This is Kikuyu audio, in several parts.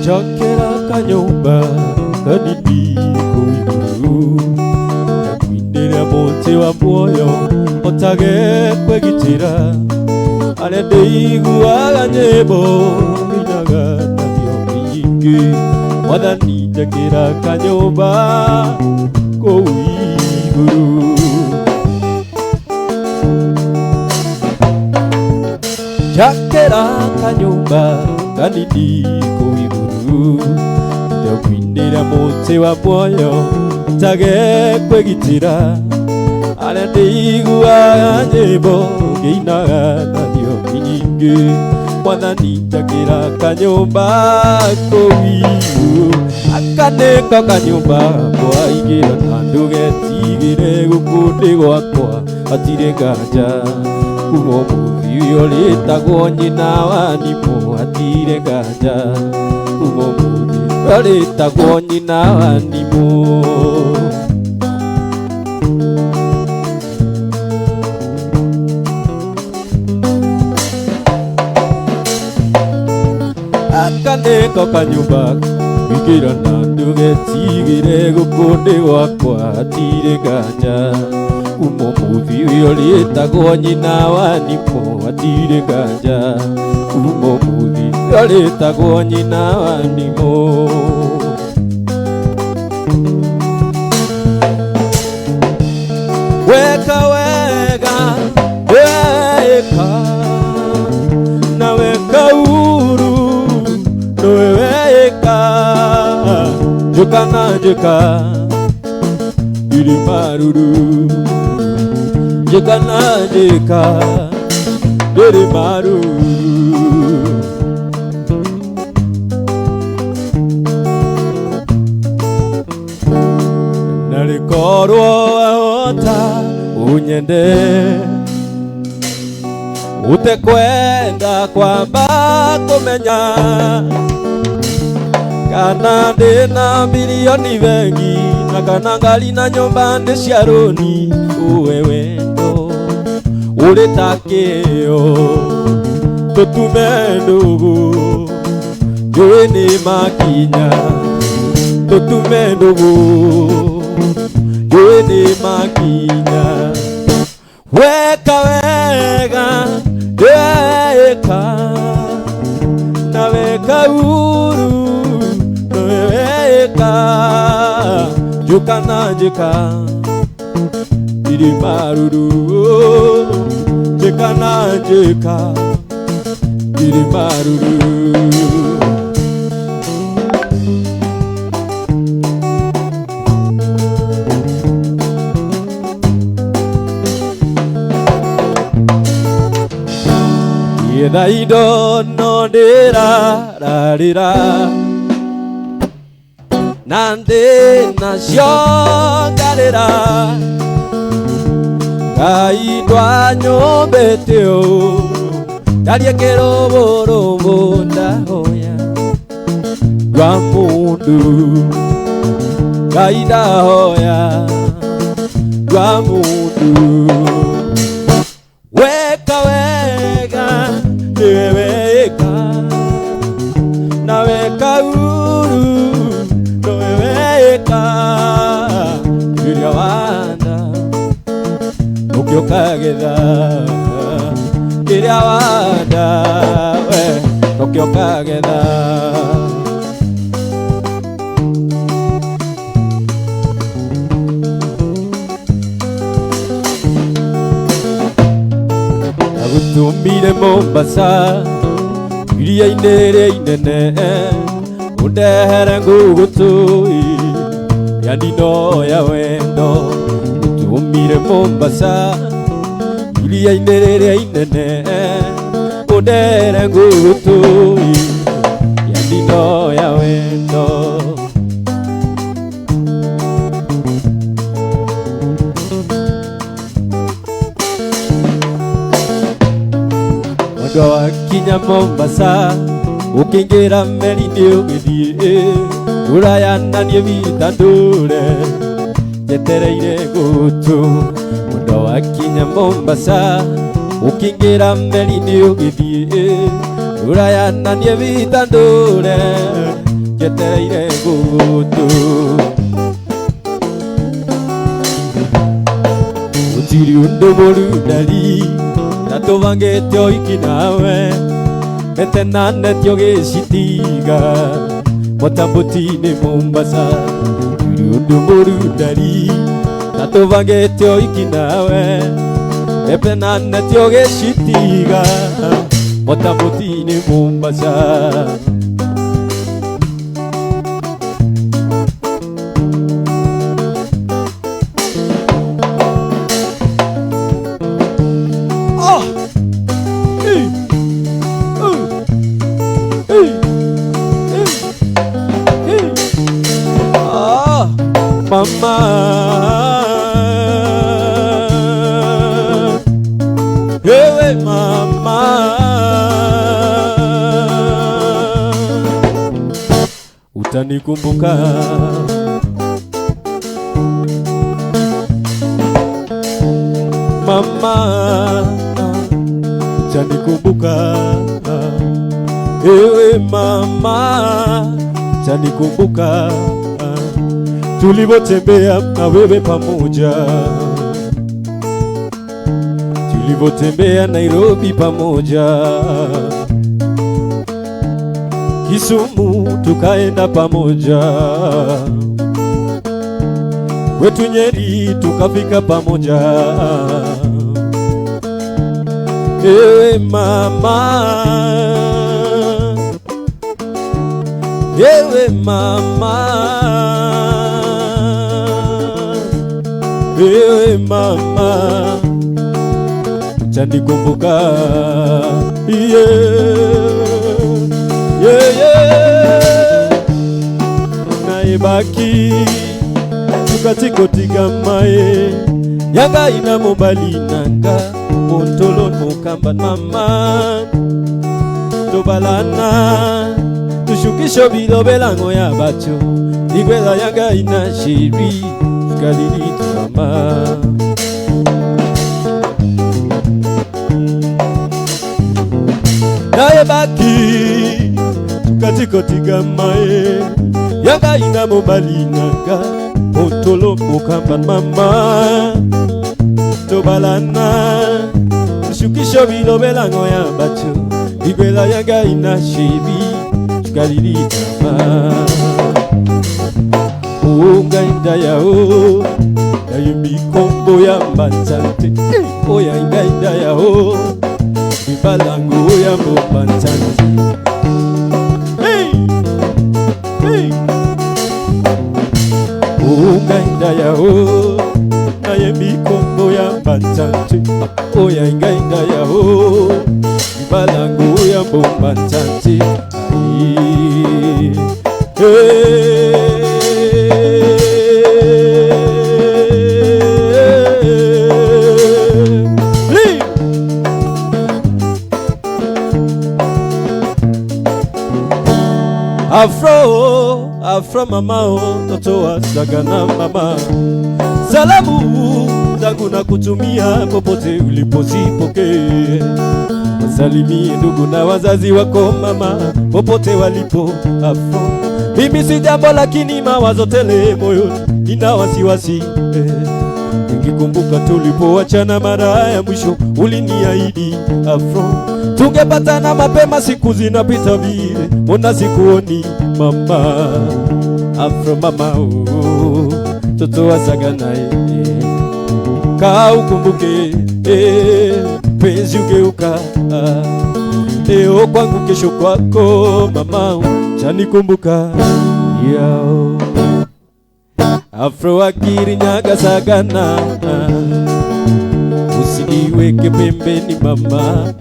Njakĩra kanyũmba kanini kũu igũrũ, na mũtĩ wa muoyo hotage kwĩgitĩra. Arĩa ndĩiguaga nyĩmbo inaga na thiomi nyingĩ, Mwathani njakĩra kanyũmba kũu igũrũ. Njakĩra kanyũmba kanini kũu igũrũ, ndakwinĩra mũtĩ wa muoyo hotage kwĩgitĩra. Arĩa ndĩiguaga nyĩmbo ngĩinaga na thiomi nyingĩ, Mwathani njakĩra kanyũmba kũu igũrũ. Aka nĩko kanyũmba kwaingĩra na ndũgetigĩre gũkũ ndĩ gwakwa hatirĩ nganja. Kuma ũmũthĩ ũyũ ũrĩtagwo nyina wa nimũ hatirĩ nganja. Kuma ũmũthĩ ũrĩtagwo nyina wa nimũ. Aka nĩko kanyũmba kũingĩra na ndũgetigĩre gũkũ ndĩ gwakwa hatirĩ nganja. Kuma ũmũthĩ ũyũ ũrĩtagwo nyina wa nimũ hatirĩ nganja. Kuma ũmũthĩ ũrĩtagwo nyina wa nimũ. Weka wega weka na weka uru nowe weka njũka na njũka irĩ maruru, njũka na njĩka ndĩrĩ maruru. Na rĩkorwo wahota ũnyende ũtekwenda kwamba kũmenya kana ndĩna milioni bengi na kana ngari na nyũmba ndĩ cia rũni, ũwe wendo ũrĩ ta kĩo tũtume ndũgũ njũĩ nĩ makinya, tũtume ndũgũ njũĩ nĩ makinya. Weka wega weka na weka uru nowe weka njũka na njĩka irĩ maruru, njĩka na njĩka irĩ maruru. Yetha indo no ndĩrararĩra na ndĩ nacio ngarĩra, Ngai ndwanyũmbĩte ũũ ndarie kĩrũbũrũbũ ndahoya rwa mũndũ, Ngai ndahoya rwa mũndũ. Weka wega nĩwe weka na weka uru nowe weka rĩrĩa wanda ũkĩ ũkagetha, kĩrĩa wanda we ũkĩ ũkagetha. Agũtũmire Mombasa iria-inĩ rĩa inene ũndehere ngũgũtũi ya ndino ya wendo. Gũtũmire Mombasa iria-inĩ rĩrĩa inene ũndehere ngũgũtũi ya ndino ya wendo. Mwendwa wakinya Mombasa ukiingira meli-inĩ ũgĩthiĩ rũraya na niĩ wita ndũre njetereire gũtũ. Mwendwa wakinya Mombasa ukiingira meli-inĩ ũgĩthiĩ rũraya na niĩ wita ndũre njetereire gũtũ. Gũtirĩ ũndũ mũru ndari na tũbangĩte ũhiki nawe metenanetio gĩcitiga mũtambũti-inĩ Mombasa. Gũtirĩ ũndũ mũru ndari na tũbangĩte ũhiki nawe metenanetio gĩcitiga mũtambũti-inĩ Mombasa. Mama, ewe mama, utanikumbuka mama, utanikumbuka ewe mama, utanikumbuka tulivotembea na wewe pamoja, tulivotembea Nairobi pamoja, Kisumu tukaenda pamoja, kwetu Nyeri tukafika pamoja. Ewe mama, ewe mama, ewe mama, utanikumbuka yeah, yeah, yeah. Naibaki tukatikotiga mae yanga ina mobali nanga montolo mokamba mama tobalana tushukisho bilobelango ya bacho igwela yanga ina shiri tukalili mama. Naebaki tukatikotiga mae yanga ina mobali nanga montolo mokamba mama tobalana tushukisho bilobelango ya bacho igwela yanga ina shibi tukalili mama. Ungainda yao nayimikombo ya mbanzante oya ingainda yao mibalango ya mbanzante. Hey, hey. Ungainda yao nayimikombo ya mbanzante oya ingainda yao mibalango ya mbanzante. Hey. Afro, afro mama o, toto wa Sagana mama. Salamu zangu na kutumia popote ulipozipokee. Wasalimie ndugu na wazazi wako mama popote walipo. Afro, mimi si jambo lakini mawazo tele moyoni nina wasiwasi Nikikumbuka tulipoachana mara ya mwisho uliniahidi afro tungepatana mapema, siku zinapita vile mbona sikuoni mama. Afro mama oh, toto wa Sagana kaa ukumbuke penzi ugeuka leo kwangu kesho kwako mama chanikumbuka yao. Afro akiri nyaga Sagana usiniweke pembeni mama,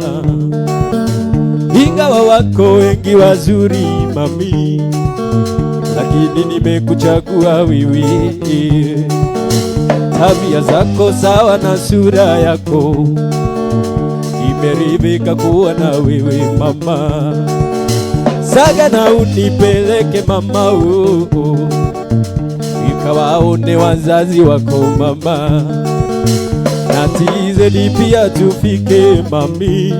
ingawa wako wengi wazuri mami, lakini nimekuchagua wewe. Tabia zako sawa na sura yako, Nimeridhika kuwa na wewe mama, saga na unipeleke mama, oh, oh. Ikawaone wazazi wako mama, na TZ pia tufike mami,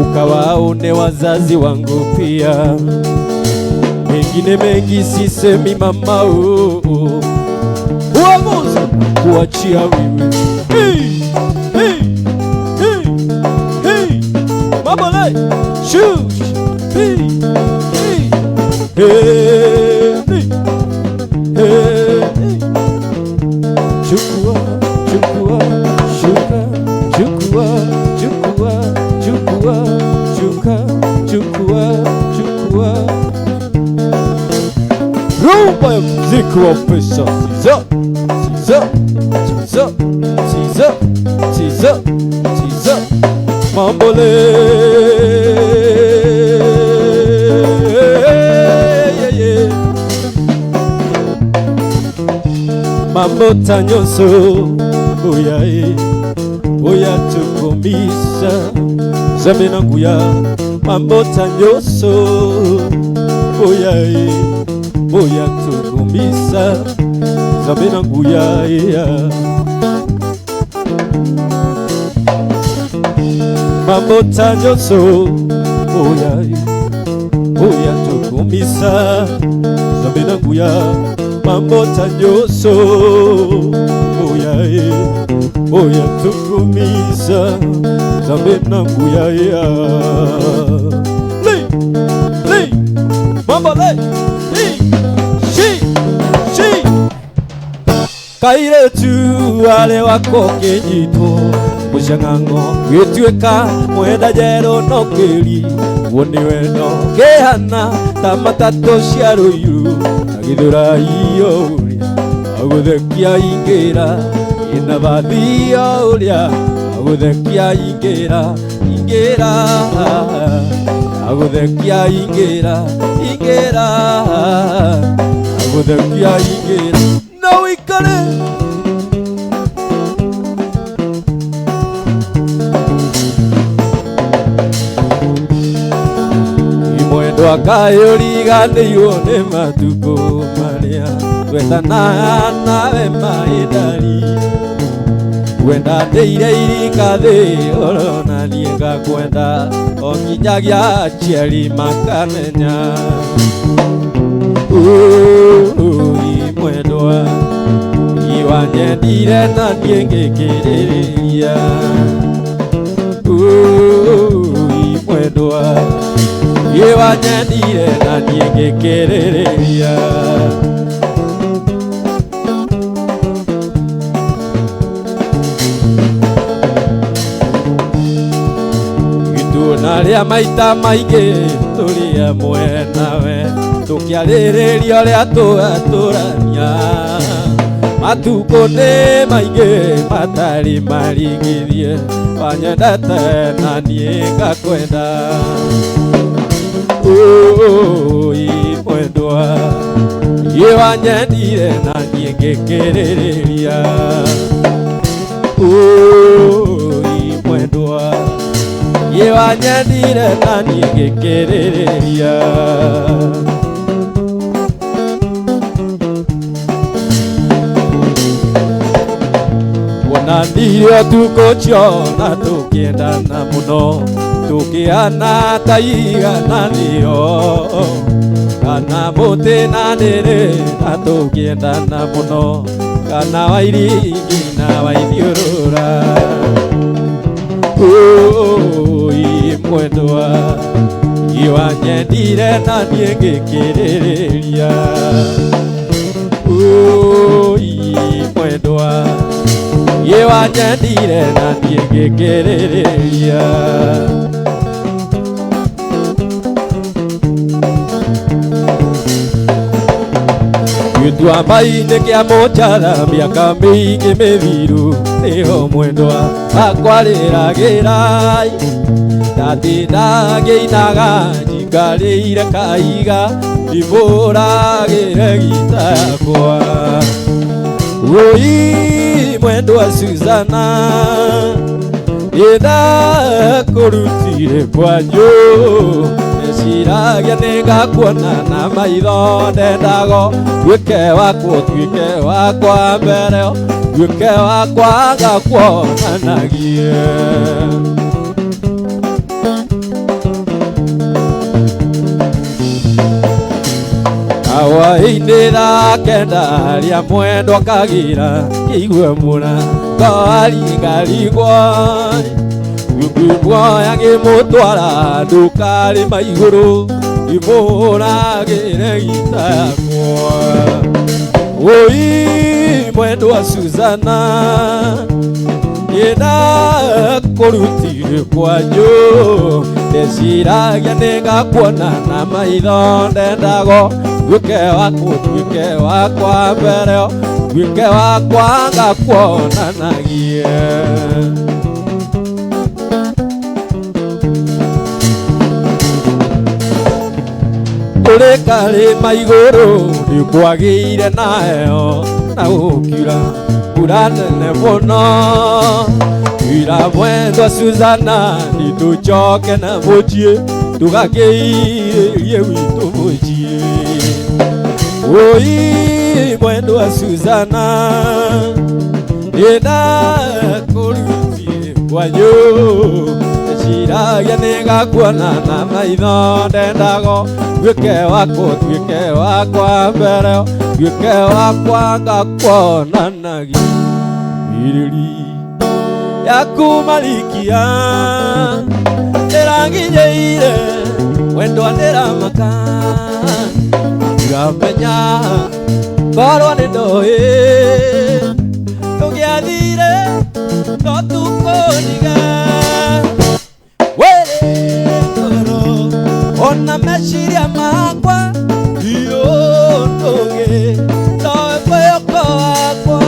ukawaone wazazi wangu pia. Mengine mengi sisemi mama, oh, oh. Uamuzi kuachia wewe. Hey, hey, hey, hey. Mama le, shush, hey, hey, hey, hey, hey. Chukua, chukua, shuka, chukua, chukua, chukua, shuka, chukua, chukua. Rumba ya muziki wa pesa. Sizo, sizo, sizo, sizo, sizo, sizo. Mambole. Mambota nyonso oya e oya tukomisa zambe na nguya mambota nyonso oya e oya tukomisa zambe na nguya ya mambota nyonso oya e oya tukomisa zambe na nguya mambota nyonso oya e oya tukumisa zambe na nguya ya li li mambo le li shi shi kairetu ale wako kenyitwo mũcang'ang'o gĩtuĩka mwenda njerũ no kĩri guo nĩ wendo kĩhana ta matatũ cia rũiru na gĩthũrai o ũrĩa agũthekia ingĩra ĩna bathi o ũrĩa agũthekia ingĩra ingĩra agũthekia ingĩra ingĩra agũthekia ingĩra no wĩikare Mwendo akayũriganĩirwo nĩ matukũ marĩa twendanaga nawe maĩndari wendanĩire irikathĩ orona niĩ ngakwenda o nginyagia aciari makamenya Ui mwendwa iwanyendire na niĩ ngĩkĩrĩrĩria Ui mwendwa iwanyendire na niĩ ngĩkĩrĩrĩria Gĩtuona rĩa maita maingĩ tũrĩ hamwe nawe tũkĩarĩrĩria ũrĩa tũgatũrania matukũ nĩ maingĩ matarĩ marigithie wanyendete na niĩ ngakwenda Ui mwendwa iwanyendire na niĩ ngĩkĩrĩrĩria Ui mwendwa iwanyendire na niĩ ngĩkĩrĩrĩria Wonanirie ũtukũ ũcio na tũkĩendana mũno tũkĩhana ta igananio kana mũtĩ na nĩrĩ na tũkĩendana mũno kana wairingi na waithiũrũra Ui mwendwa iwanyendire na niĩ ngĩkĩrĩrĩria Ui mwendwa iwanyendire na niĩ ngĩkĩrĩrĩria Gĩtuamba-inĩ kĩa Mũnjara mĩaka mĩingĩ mĩthiru nĩho mwendwa akwarĩragĩra ndatinda ngĩinaga njikarĩire kaiga ndibũragĩre gita yakwa Ui mwendwa Suzana Ĩndakũrutire kwanyu meciragia nĩngakuona na maitho ndendago tuĩke wakwo tuĩke wakwa mbere tuĩke wakwa ngakuonanagie. Kawainĩ thaa kenda rĩa mwendwa kagira kĩigue mũra karingarigwo ngĩmuoya ngĩmũtwara nduka rĩma igũrũ ngĩmũhũragĩre gita yakwa. Oi mwendwa Suzana nĩndakũrutire kwanyu ndeciragia nĩngakuona na maitho ndendago tuĩke wakwo tuĩke wakwa mbere tuĩke wakwa ngakuonanagie. Tũrĩ karĩma igũrũ nĩkwagĩire na heho na gũkiura mbura nene mũno twĩra mwendwa Suzana nĩtũcoke na mũciĩ tũgakĩirĩrie gwitũ mũciĩ. Oi mwendwa Suzana nĩndakũrutire kwanyu meciragia nĩngakuona na maitho ndendago tuĩke wakwo tuĩke wakwa mbere tuĩke wakwa ngakuonanagia. Irĩri yaku marikia ndĩranginyĩire mwendwa ndĩramaka ndiramenya ngorwo nĩ ndoĩ tũngĩathire no tũkũniga wĩrĩ ngoro ona meciria makwa ndiũ ndũngĩ nowe mwĩhoko wakwa.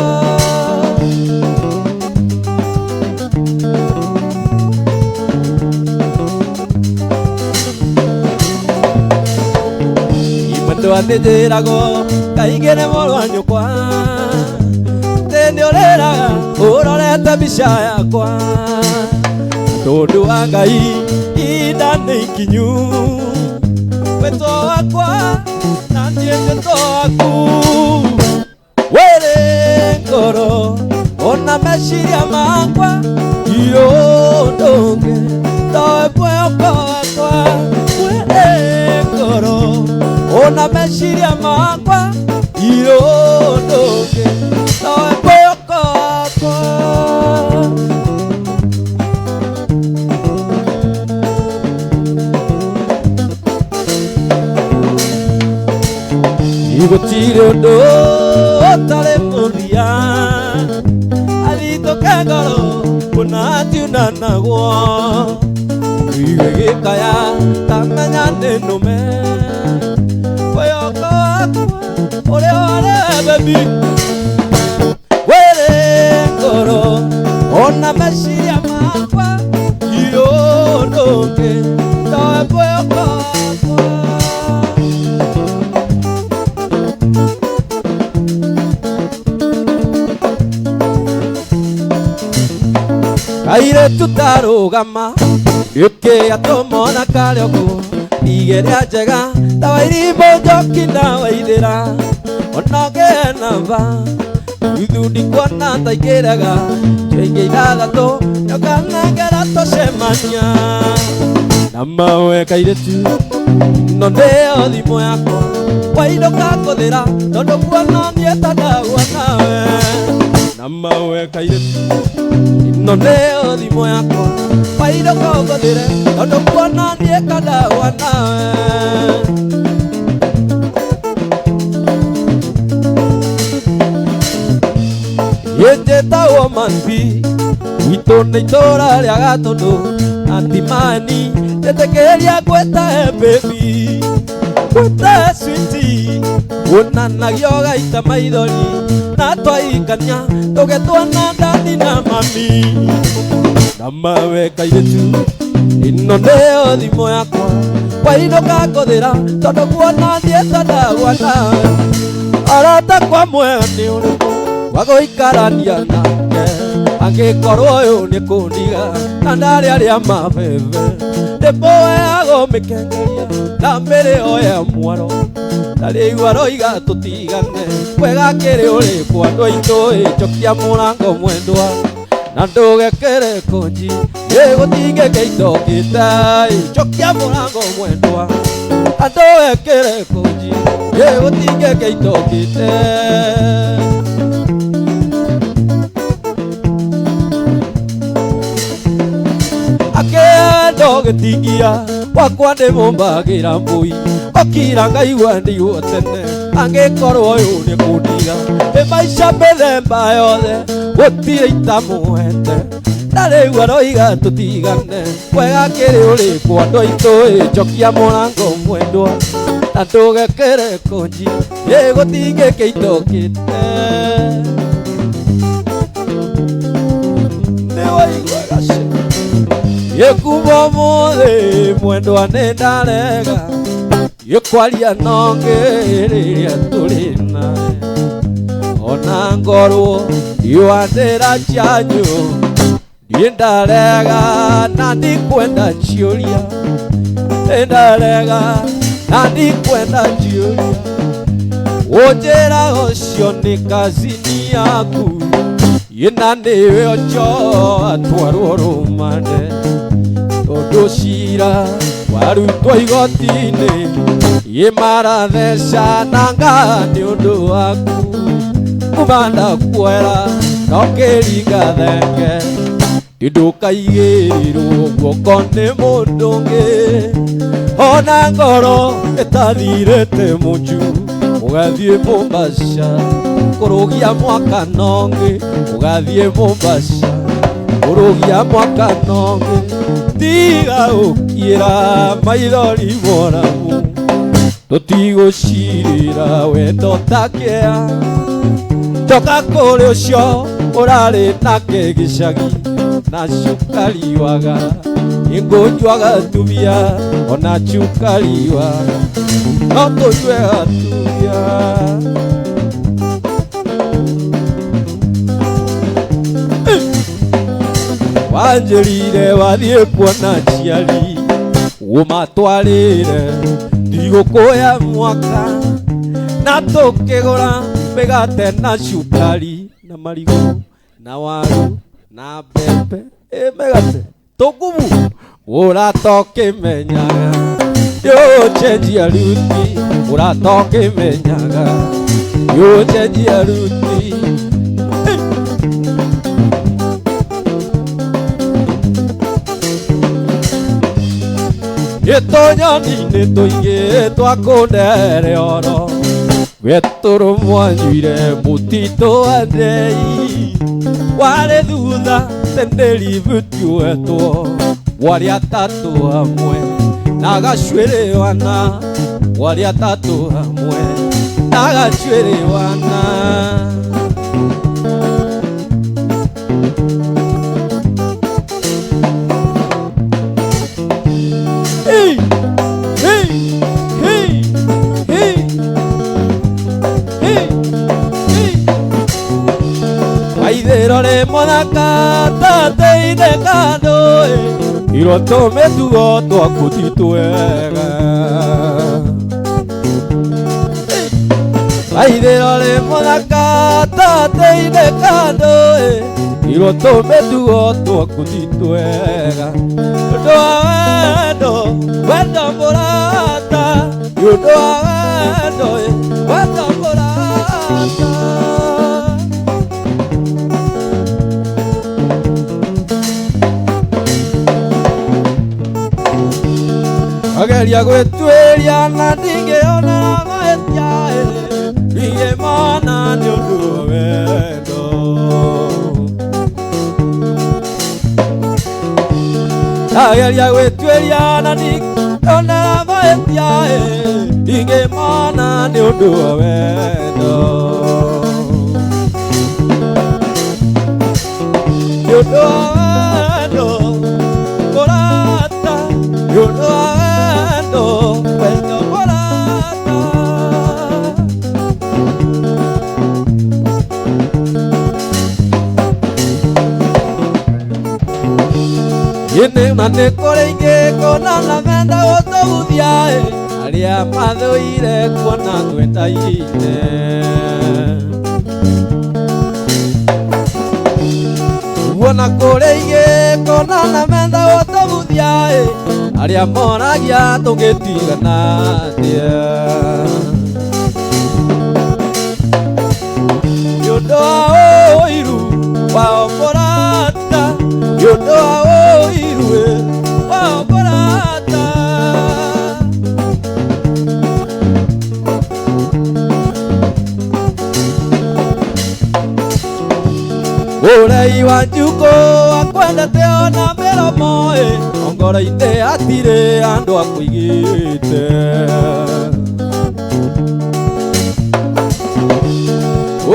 Imwendwa nĩnjĩragwo kaingĩ nĩ mũrũ wa nyũkwa atĩ nĩũrĩraga ũrorete mbica yakwa tondũ wa Ngai ihinda nĩ ikinyu wĩtwo wakwa na niĩ njĩtwo waku wĩrĩ ngoro ona meciria makwa ndiũ ndũngĩ nowe mwĩhoko wakwa wĩrĩ ngoro ona meciria makwa ndiũ ndũngĩ nowe mwĩhoko wakwa. Gũtirĩ ũndũ ũtarĩ mũthia athitũke ngoro kũna tiunanagwo iwe gĩkaya tamenya nĩ nũme mwĩhoko wakwa ũrĩa warĩ bebi wĩrĩ ngoro ona meciria makwa ndiũ ndũngĩ nowe mwĩhoko wakwa. Kairĩtu tarũgama gĩkĩya tũmona karĩ ũguo igĩrĩa njega ta wairimũ njoki na waithĩra ona ũngĩnamba thuthu ndikuona ta ingĩrega ciringi ithathatũ nĩũkanengera tũcemania na mawe kairĩtu ĩno nĩyo thimũ yakwa wainũka ngũthĩra tondũ kuona niĩ ta ndagua nawe na mawe kairĩtu ĩno nĩyo thimũ yakwa wainũka ũngũthĩre tondũ kuona niĩ ta ndagua nawe. Njĩtagwo Manbi gwitũ nĩ itũũra rĩa Gatũndũ na ti mani njĩtĩkĩria ngwĩte baby ngwĩte sweetie wonanagia ũgaita maithori na twaikania tũgĩtwana dadi na mami na mawe kairĩtu ĩno nĩyo thimũ yakwa wainũka ngũthĩra tondũ kuona niĩ ta ndagua nawe arata kwa mwega nĩ ũrĩkũ wa gũikarania nake Angĩkorwo ũyũ nĩ kũndiga na ndarĩ arĩa mabebe ndĩmũheago mĩkengeria na mĩrĩo ya mwaro ndarĩigua roiga tũtigane wega kĩrĩ ũrĩkũ andũ aitũ ĩnjokia mũrango mwendwa na ndũgekere kũnji ĩgũtingĩke itokĩte njokia mũrango mwendwa na ndũgekere kũnji ĩgũtingĩke itokĩte. Akendo gĩtingia wakwa ndĩmũmbagĩra mbũi okira ngaigua ndigwo tene angĩkorwo ũyũ nĩ kũndiga ĩ maica mĩthemba yothe gũtirĩ itamũhete ndarĩigua roiga tũtigane wega kĩrĩ ũrĩkũ andũ aitũ ĩnjokia mũrango mwendwa na ndũgekere kũnji ĩgũtingĩke itokĩte. Nĩwaigua gace Yekuba mũthĩ mwendwa nĩ ndarega gĩkwaria nongĩ rĩrĩa tũrĩ nawe ona ngorwo ndiũanĩra cianyu niĩ ndarega na ndikwenda ciũria nĩ ndarega na ndikwenda ciũria ũnjĩra ũcio nĩ kazini yaku ĩna nĩwe ũcio atwarwo rũmande tondũ cira warutwo igoti-inĩ ĩ maratheca nanga nĩ ũndũ waku kuma ndakuoera no kĩringa thenge ndũkaigĩrĩrwo guoko nĩ mũndũ ũngĩ ona ngoro ĩtathirĩte mũju ũgathiĩ Mombasa kũrũgia mwaka nongĩ ũgathiĩ Mombasa kũrũgia mwaka nongĩ tiga ũkĩra maithori moramu tũtigũcirĩra wendo takĩa njoka kũrĩ ũcio ũrarĩ nake gĩcagi na cukari waga nĩngũnyua gatubia ona cukari waga no tũnyue gatubia. Wanjĩrire wathiĩ kuona aciari ũmatwarĩre thigũkũ ya mwaka na tũkĩgũra mĩgate na cukari na marigũ na waru na mbembe ĩ mĩgate tũngubu ũratokĩmenyaga yũcenjia ruti ũratokĩmenyaga yũcenjia ruti. Gĩtonyoni-inĩ tũingĩ twakũndere oro wetũrũ mwanyuire mũtitũ wa ndei warĩ thutha tene ributi wetwo warĩ atatũ hamwe na gacuĩrĩ wana warĩ atatũ hamwe na gacuĩrĩ wana. Hey, hey, hey, hey, hey, hey. Waithĩro rĩ mũthaka tateine kandũ irwo tũmĩtugo twaku ti twega. Waithĩro rĩ mũthaka tateine kandũ irwo tũmĩtugo twaku ti twega. Ũndũ wa wendo wendo mũrata ũndũ wa wendo wendo mũrata. Ageria gwĩtuĩria na ndingĩona mahĩtia ndingĩmona nĩ ũndũ wa wendo. Ageria gwĩtuĩria na ndingĩona mahĩtia ndingĩmona nĩ ũndũ wa wendo. Nĩ ũndũ wa wendo mũrata nĩ ũndũ wa wendo wendo mũrata. Ĩnĩ na nĩ kũrĩ ingĩ kũna na menda gũtũguthia ĩ, arĩa mathũire kuona twendaine. Kuona kũrĩ ingĩ kũna na menda gũtũguthia ĩ, arĩa moragia tũngĩtigana atĩa. Nĩ ũndũ wa ũiru wao mũrata, nĩ ũndũ wa ũiru ĩ, wao mũrata. Ũrei wa njukũ akwendete ona mĩromo ĩ, ngoro-inĩ hatirĩ andũ akũigĩte.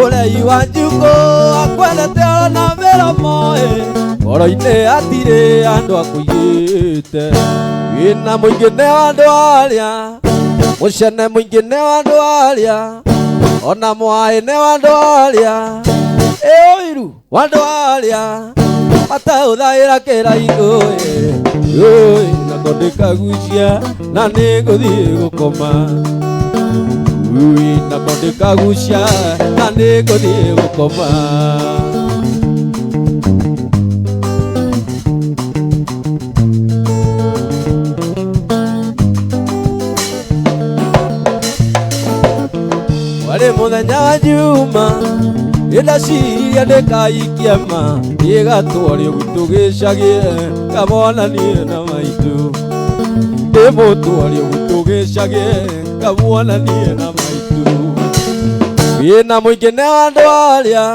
Ũrei wa njukũ akwendete ona mĩromo ĩ, ngoro-inĩ hatirĩ andũ akũigĩte. Wĩna mũingĩ nĩ wa andũ arĩa, mũcene mũingĩ nĩ wa andũ arĩa, ona mwaĩ nĩ wa andũ arĩa, ĩ ũiru wa andũ arĩa mataũthaĩra kĩraikũ ĩ, ũĩ nako ndĩkagucia na nĩngũthiĩ gũkoma. Ũĩ nako ndĩkagucia na nĩngũthiĩ gũkoma. Warĩ mũthenya wa Juma ĩndaciria ndĩkaikia ma ĩgatwario gwitũ gĩcagi kamonanie na maitũ ndĩmũtwario gwitũ gĩcagi kamonanie na maitũ wĩna mũingĩ nĩ wa andũ arĩa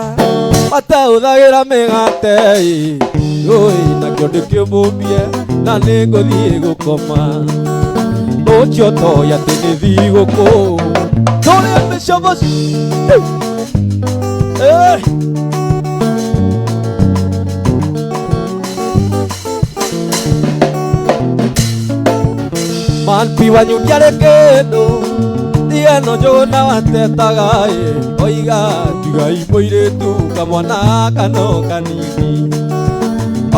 mataũthagĩra mĩgate ĩ, ũĩ nakĩo ndĩkĩmũmie na nĩngũthiĩ gũkoma ũcio toĩ atĩ nĩ thigũkũ tũrĩe mĩcoboci. Eh. Manpi wanyu ndiarĩ kĩndũ ndigano njũgũna watetaga ĩ, oiga tigai mũirĩtu kamwana kano kanini,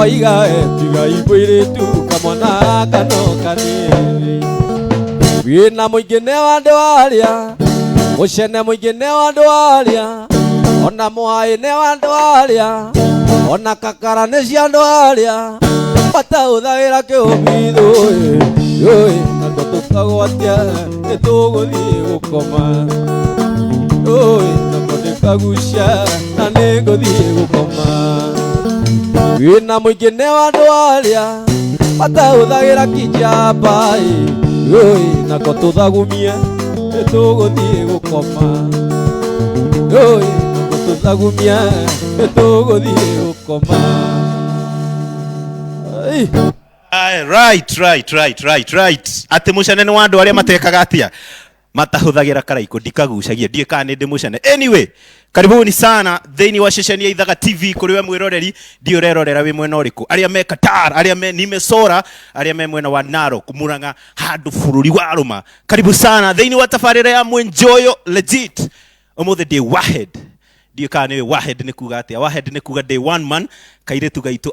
oiga ĩ, tigai mũirĩtu kamwana kano kanini. Wĩna mũingĩ nĩ wa andũ arĩa, mũcene mũingĩ nĩ wa andũ arĩa, ona mwaĩ nĩ wa andũ arĩa, ona kakara nĩ cia andũ arĩa mataũthagĩra kĩũmithũ ĩ, ũĩ nako tũkagwatia nĩtũgũthiĩ gũkoma, ũĩ nako ndĩkagucia na nĩngũthiĩ gũkoma. Wĩna mũingĩ nĩ wa andũ arĩa mataũthagĩra kijamba ĩ, ũĩ nako tũthagumie nĩtũgũthiĩ gũkoma, ũĩ nako tũthagumie nĩtũgũthiĩ gũkoma. Ai. Aye, right right right right right atä må cene nä wa andå arä a matekaga atia matahũthagĩra karaikũ ndikagucagia ndiĩ kana nĩ ndĩ mũcene. Anyway, karibuni sana thĩinĩ wa ceceni ya Ithaga TV kũrĩ we mwĩroreri ndiũ ũrerorera wĩ mwena ũrĩkũ, arĩa me Qatar, arĩa me Nimesora, arĩa me mwena wa Narok, Murang'a, handũ bũrũri wa rũma, karibu sana thĩinĩ wa tabarĩra ya Mwenjoyo legit. Ũmũthĩ ndĩ Wahed, ndiũ kana nĩ Wahed nĩ kuga atĩa. Wahed nĩ kuga ndĩ one man, kairĩtu gaitũ,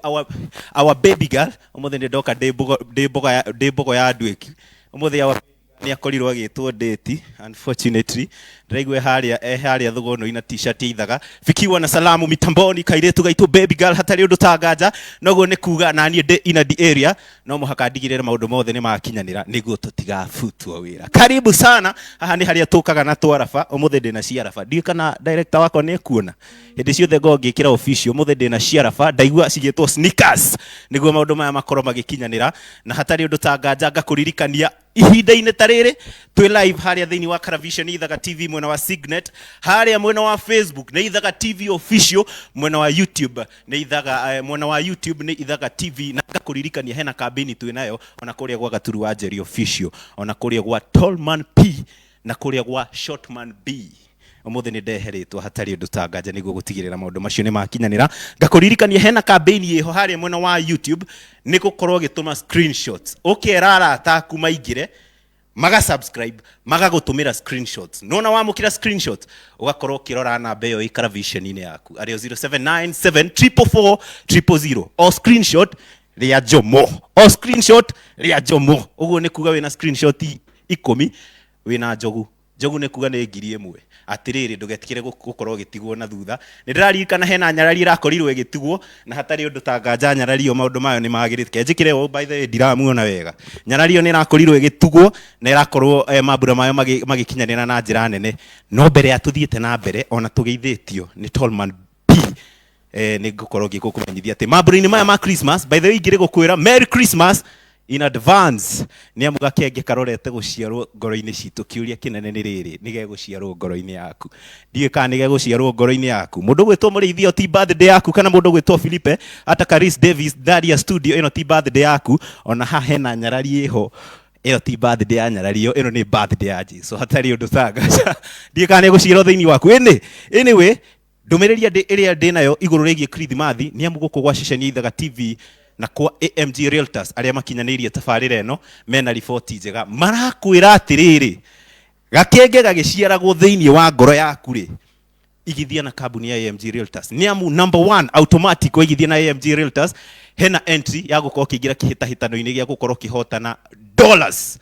our baby girl. Ũmũthĩ nĩ ndoka ndĩ mbogo, ndĩ mbogo ya, ndĩ mbogo ya nduĩki. Ũmũthĩ our nĩ akorirwo agĩtwo date, unfortunately ndĩraigua harĩa e harĩa thũgũnũ-inĩ na t-shirt ya Ithaga. Fikiwa na salamu mitamboni, kairĩtu gaitũ baby girl hatarĩ ũndũ tanganja noguo nĩ kuga na niĩ ndĩ in the area, no mũhaka ndigĩrĩre maũndũ mothe nĩ makinyanĩra nĩguo tũtigabutwo wĩra. Karibu sana, haha nĩ harĩa tũkaga na twaraba. Ũmũthĩ ndĩna ciaraba, ndiũĩ kana director wakwa nĩ ekuona hĩndĩ ciothe ngoragwo ngĩkĩra official. Ũmũthĩ ndĩna ciaraba, ndaigua cigĩtwo sneakers nĩguo maũndũ maya makorwo magĩkinyanĩra na hatarĩ ũndũ tanganja. Ngakũririkania ihinda-inĩ ta rĩrĩ twĩ live harĩa thĩinĩ wa Caravision Ithaga TV mwena wa Signet, harĩa mwena wa Facebook nĩ Ithaga TV official, mwena wa YouTube nĩ Ithaga, mwena wa YouTube nĩ Ithaga TV. Na ngakũririkania hena kambĩini twĩ nayo ona kũrĩa gwa Gaturu wa Njeri official, ona kũrĩa gwa Tallman P na kũrĩa gwa Shortman B. Ũmũthĩ nĩ ndeheretwo hatarĩ ũndũ tanganja nĩguo gũtigĩrĩra maũndũ macio nĩ makinyanĩra. Ngakũririkania hena kambĩini ĩho harĩa mwena wa YouTube nĩ gũkorwo ũgĩtũma screenshots, ũkera arata aku maingĩre maga subscribe magagũtũmĩra screenshots. Nona wamũkĩra screenshots ũgakorwo ũkĩrora namba ĩyo ĩ Caravision-inĩ yaku arĩo 0797 444 000 o screenshot. Rĩa Njomo, o screenshot rĩa Njomo, ũguo nĩ kuga wĩna screenshot 10 wĩna njogu. Njogu nĩ kuga nĩ 1000. Atĩrĩrĩ, ndũgetikĩre gũkorwo ũgĩtigwo na thutha. Nĩ ndĩraririkana hena nyarari ĩrakorirwo ĩgĩtigwo na hatarĩ ũndũ ta nganja nyarari ĩyo maũndũ mayo nĩ magĩrĩte. Kenjĩkĩre ũũ, by the way, ndiramuona wega. Nyarari ĩyo nĩ ĩrakorirwo ĩgĩtugwo na ĩrakorwo mambura mayo magĩkinyanĩra na njĩra nene. No mbere ya tũthiĩte na mbere ona tũgeithĩtio nĩ Tallman P, nĩ ngũkorwo ngĩgũkũmenyithia atĩ mambura-inĩ maya ma Christmas, by the way, ingĩrĩ gũkwĩra Merry Christmas in advance, nĩ amu gakenge karorete gũciarwo ngoro-inĩ citũ. Kĩũria kĩnene nĩ rĩrĩ, nĩ gegũciarwo ngoro-inĩ yaku? Ndiũĩ kana nĩ gegũciarwo ngoro-inĩ yaku. Mũndũ gwĩtwo Mũrĩithi, ĩyo ti birthday yaku, kana mũndũ gwĩtwo Filipe, hata Karis Davis, Daria Studio, ĩno ti birthday yaku. Ona haha hena nyarari ĩho, ĩyo ti birthday ya nyarari ĩyo, ĩno nĩ birthday ya Jesu. Hatarĩ ũndũ tangaca, ndiũĩ kana nĩ egũciarwo thĩinĩ waku. Ĩnĩ anyway, ndũmĩrĩri ĩrĩa ndĩ nayo igũrũ rĩgiĩ Kirithimathi nĩ amu gũkũ gwa ceceni ya Ithaga TV na kwa AMG Realtors arĩa makinyanĩirie tabarĩra ĩno mena riboti njega. Marakwĩra atĩrĩrĩ, gakenge gagĩciaragwo thĩinĩ wa ngoro yaku rĩ, igithia na kambuni ya AMG Realtors. Nĩ amu number one, automatic waigithia na AMG Realtors hena entry ya gũkorwo ũkĩingĩra kĩhĩtahĩtano-inĩ gĩa gũkorwo ũkĩhotana dollars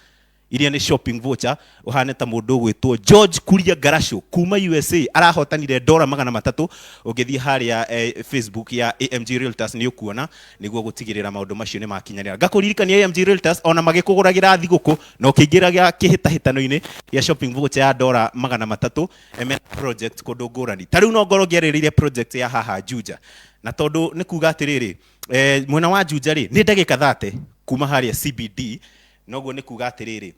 iria nĩ shopping voucher, ũhane ta mũndũ ũgwĩtwo George Kuria Garasho kuma USA arahotanire dola 300. Ũngĩthiĩ harĩa Facebook ya AMG Realtors nĩ ũkuona, nĩguo gũtigĩrĩra maũndũ macio nĩ makinyanĩra. Ngakũririkania AMG Realtors ona magĩkũgũragĩra thigũkũ na ũkĩingĩra kĩhĩtahĩtano-inĩ gĩa shopping voucher ya dola 300, mena project kũndũ ngũrani. Ta rĩu no ngorwo ngĩarĩrĩirie project ya haha Juja, na tondũ nĩ kuga atĩrĩrĩ, mwena wa Juja rĩ, nĩ ndagĩka 30 kuma harĩa CBD. Noguo nĩ kuga atĩrĩrĩ,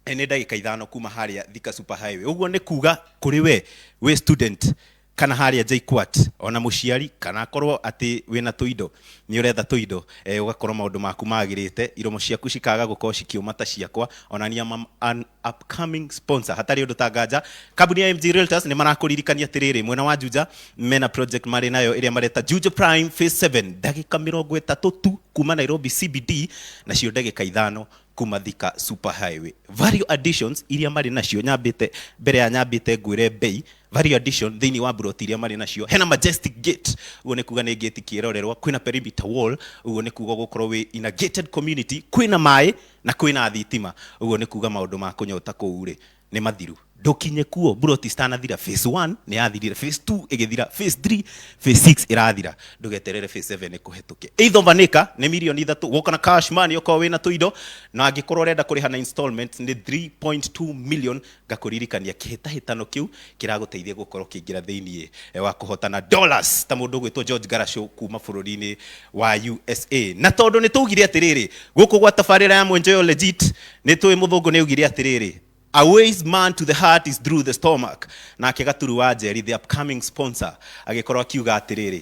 nĩ ndagĩka 5 kuma harĩa Thika Super Highway. Ũguo nĩ kuga kũrĩ we wĩ student kana harĩa JKUAT, ona mũciari, kana akorwo atĩ wĩna tũindo, nĩ ũretha tũindo, ũgakorwo maũndũ maku magĩrĩte, iromo ciaku cikaga gũkorwo cikĩũma ta ciakwa. Ona niĩ am an upcoming sponsor. Hatarĩ ũndũ ta nganja, kambuni ya MG Realtors nĩ marakũririkania atĩrĩrĩ, mwena wa Juja mena project marĩ nayo ĩrĩa mareta Juja Prime Phase 7, ndagĩka 30 tu kuma Nairobi CBD, nacio ndagĩka 5 kuma Thika Super Highway. Value additions iria marĩ nacio, nyambĩte mbere ya nyambĩte ngwĩre bei value addition thĩinĩ wa mburoti iria marĩ nacio, hena majestic gate, ũguo nĩ kuga nĩ gate kĩrorerwa, kwĩna perimeter wall, ũguo nĩ kuga gũkorwo wĩ in a gated community, kwĩna maĩ na kwĩna thitima, ũguo nĩ kuga maũndũ ma kũnyota kũu rĩ nĩ mathiru. Ndũkinye kuo mburoti citanathira. Phase 1 nĩ yathirire, phase 2 ĩgĩthira, phase 3, phase 6 ĩrathira, ndũgeterere phase 7 ĩkũhetũke. Eighth of an acre nĩ mirioni 3, woka na cash money okorwo wĩna tũindo, na angĩkorwo ũrenda kũrĩha na installment nĩ 3.2 million. Ngakũririkania kĩhĩtahĩtano kĩu kĩragũteithia gũkorwo ũkĩingĩra thĩinĩ wa kũhotana dollars ta mũndũ ũgwĩtwo George Garasho kuma bũrũri-inĩ wa USA. Na tondũ nĩ tũugire atĩrĩrĩ, gũkũ gwa tabarĩra ya Mwenjoyo Legit nĩ tũĩ mũthũngũ nĩ augire atĩrĩrĩ, "A wise man to the heart is through the stomach." Nake Gaturu wa Njeri, the upcoming sponsor, agĩkorwo akiuga atĩrĩrĩ,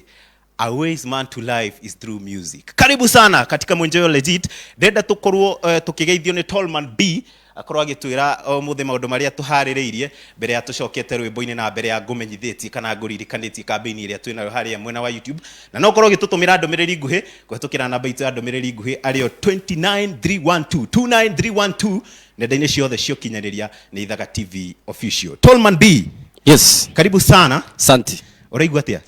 "A wise man to life is through music." Karibu sana katika Mwenjoyo Legit. Ndenda tũkorwo tũkĩgeithio nĩ Tallman B, akorwo agĩtwĩra ũmũthĩ maũndũ marĩa tũharĩrĩirie mbere ya tũcokete rwĩmbo-inĩ, na mbere ya ngũmenyithĩtie kana ngũririkanĩtie kambĩini ĩrĩa twĩnayo harĩa mwena wa YouTube. Na no ũkorwo ũgĩtũtũmĩra ndũmĩrĩri nguhĩ kũhetũkĩra namba itũ ya ndũmĩrĩri nguhĩ arĩo 29312, 29312, nenda-inĩ ciothe cia ũkinyanĩria nĩ Ithaga TV Official. Tallman B. Yes. Karibu sana. Santi. Ũraigua atĩa?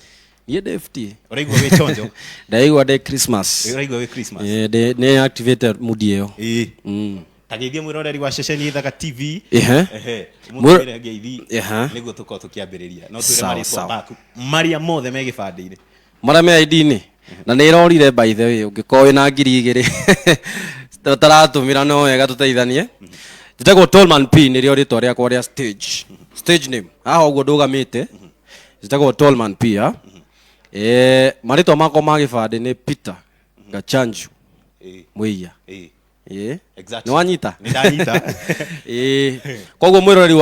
Niĩ ndĩ fti. Ũraigua wĩ chonjo? Ndaigua ndĩ Christmas. Ũraigua wĩ Christmas? Nĩ activated mood ĩyo. Ĩĩ. Tageithie mwĩroreri wa ceceni Ithaga TV. Ehe. Ehe. Mũtũmĩre ngeithi. Ehe. Nĩguo tũkorwo tũkĩambĩrĩria. No twĩre Sawa, marĩtwa sawa. maku marĩa mothe me gĩbandĩ-inĩ. Marĩa me ID-inĩ na nĩ ĩrorire, by the way, ũngĩkorwo wĩna 2000 ũtaratũmĩra no wega tũteithanie. Njĩtagwo Tallman P, nĩrĩo rĩtwa rĩakwa rĩa stage name. Haha ũguo ndũgamĩte njĩtagwo Tallman P. Ha, marĩtwa makwa ma gĩbandĩ nĩ Peter Gachanju Mũiya. Ĩĩ. Exactly. Nĩ wanyita? Nĩ ndanyita. Ĩĩ, koguo mwĩroreri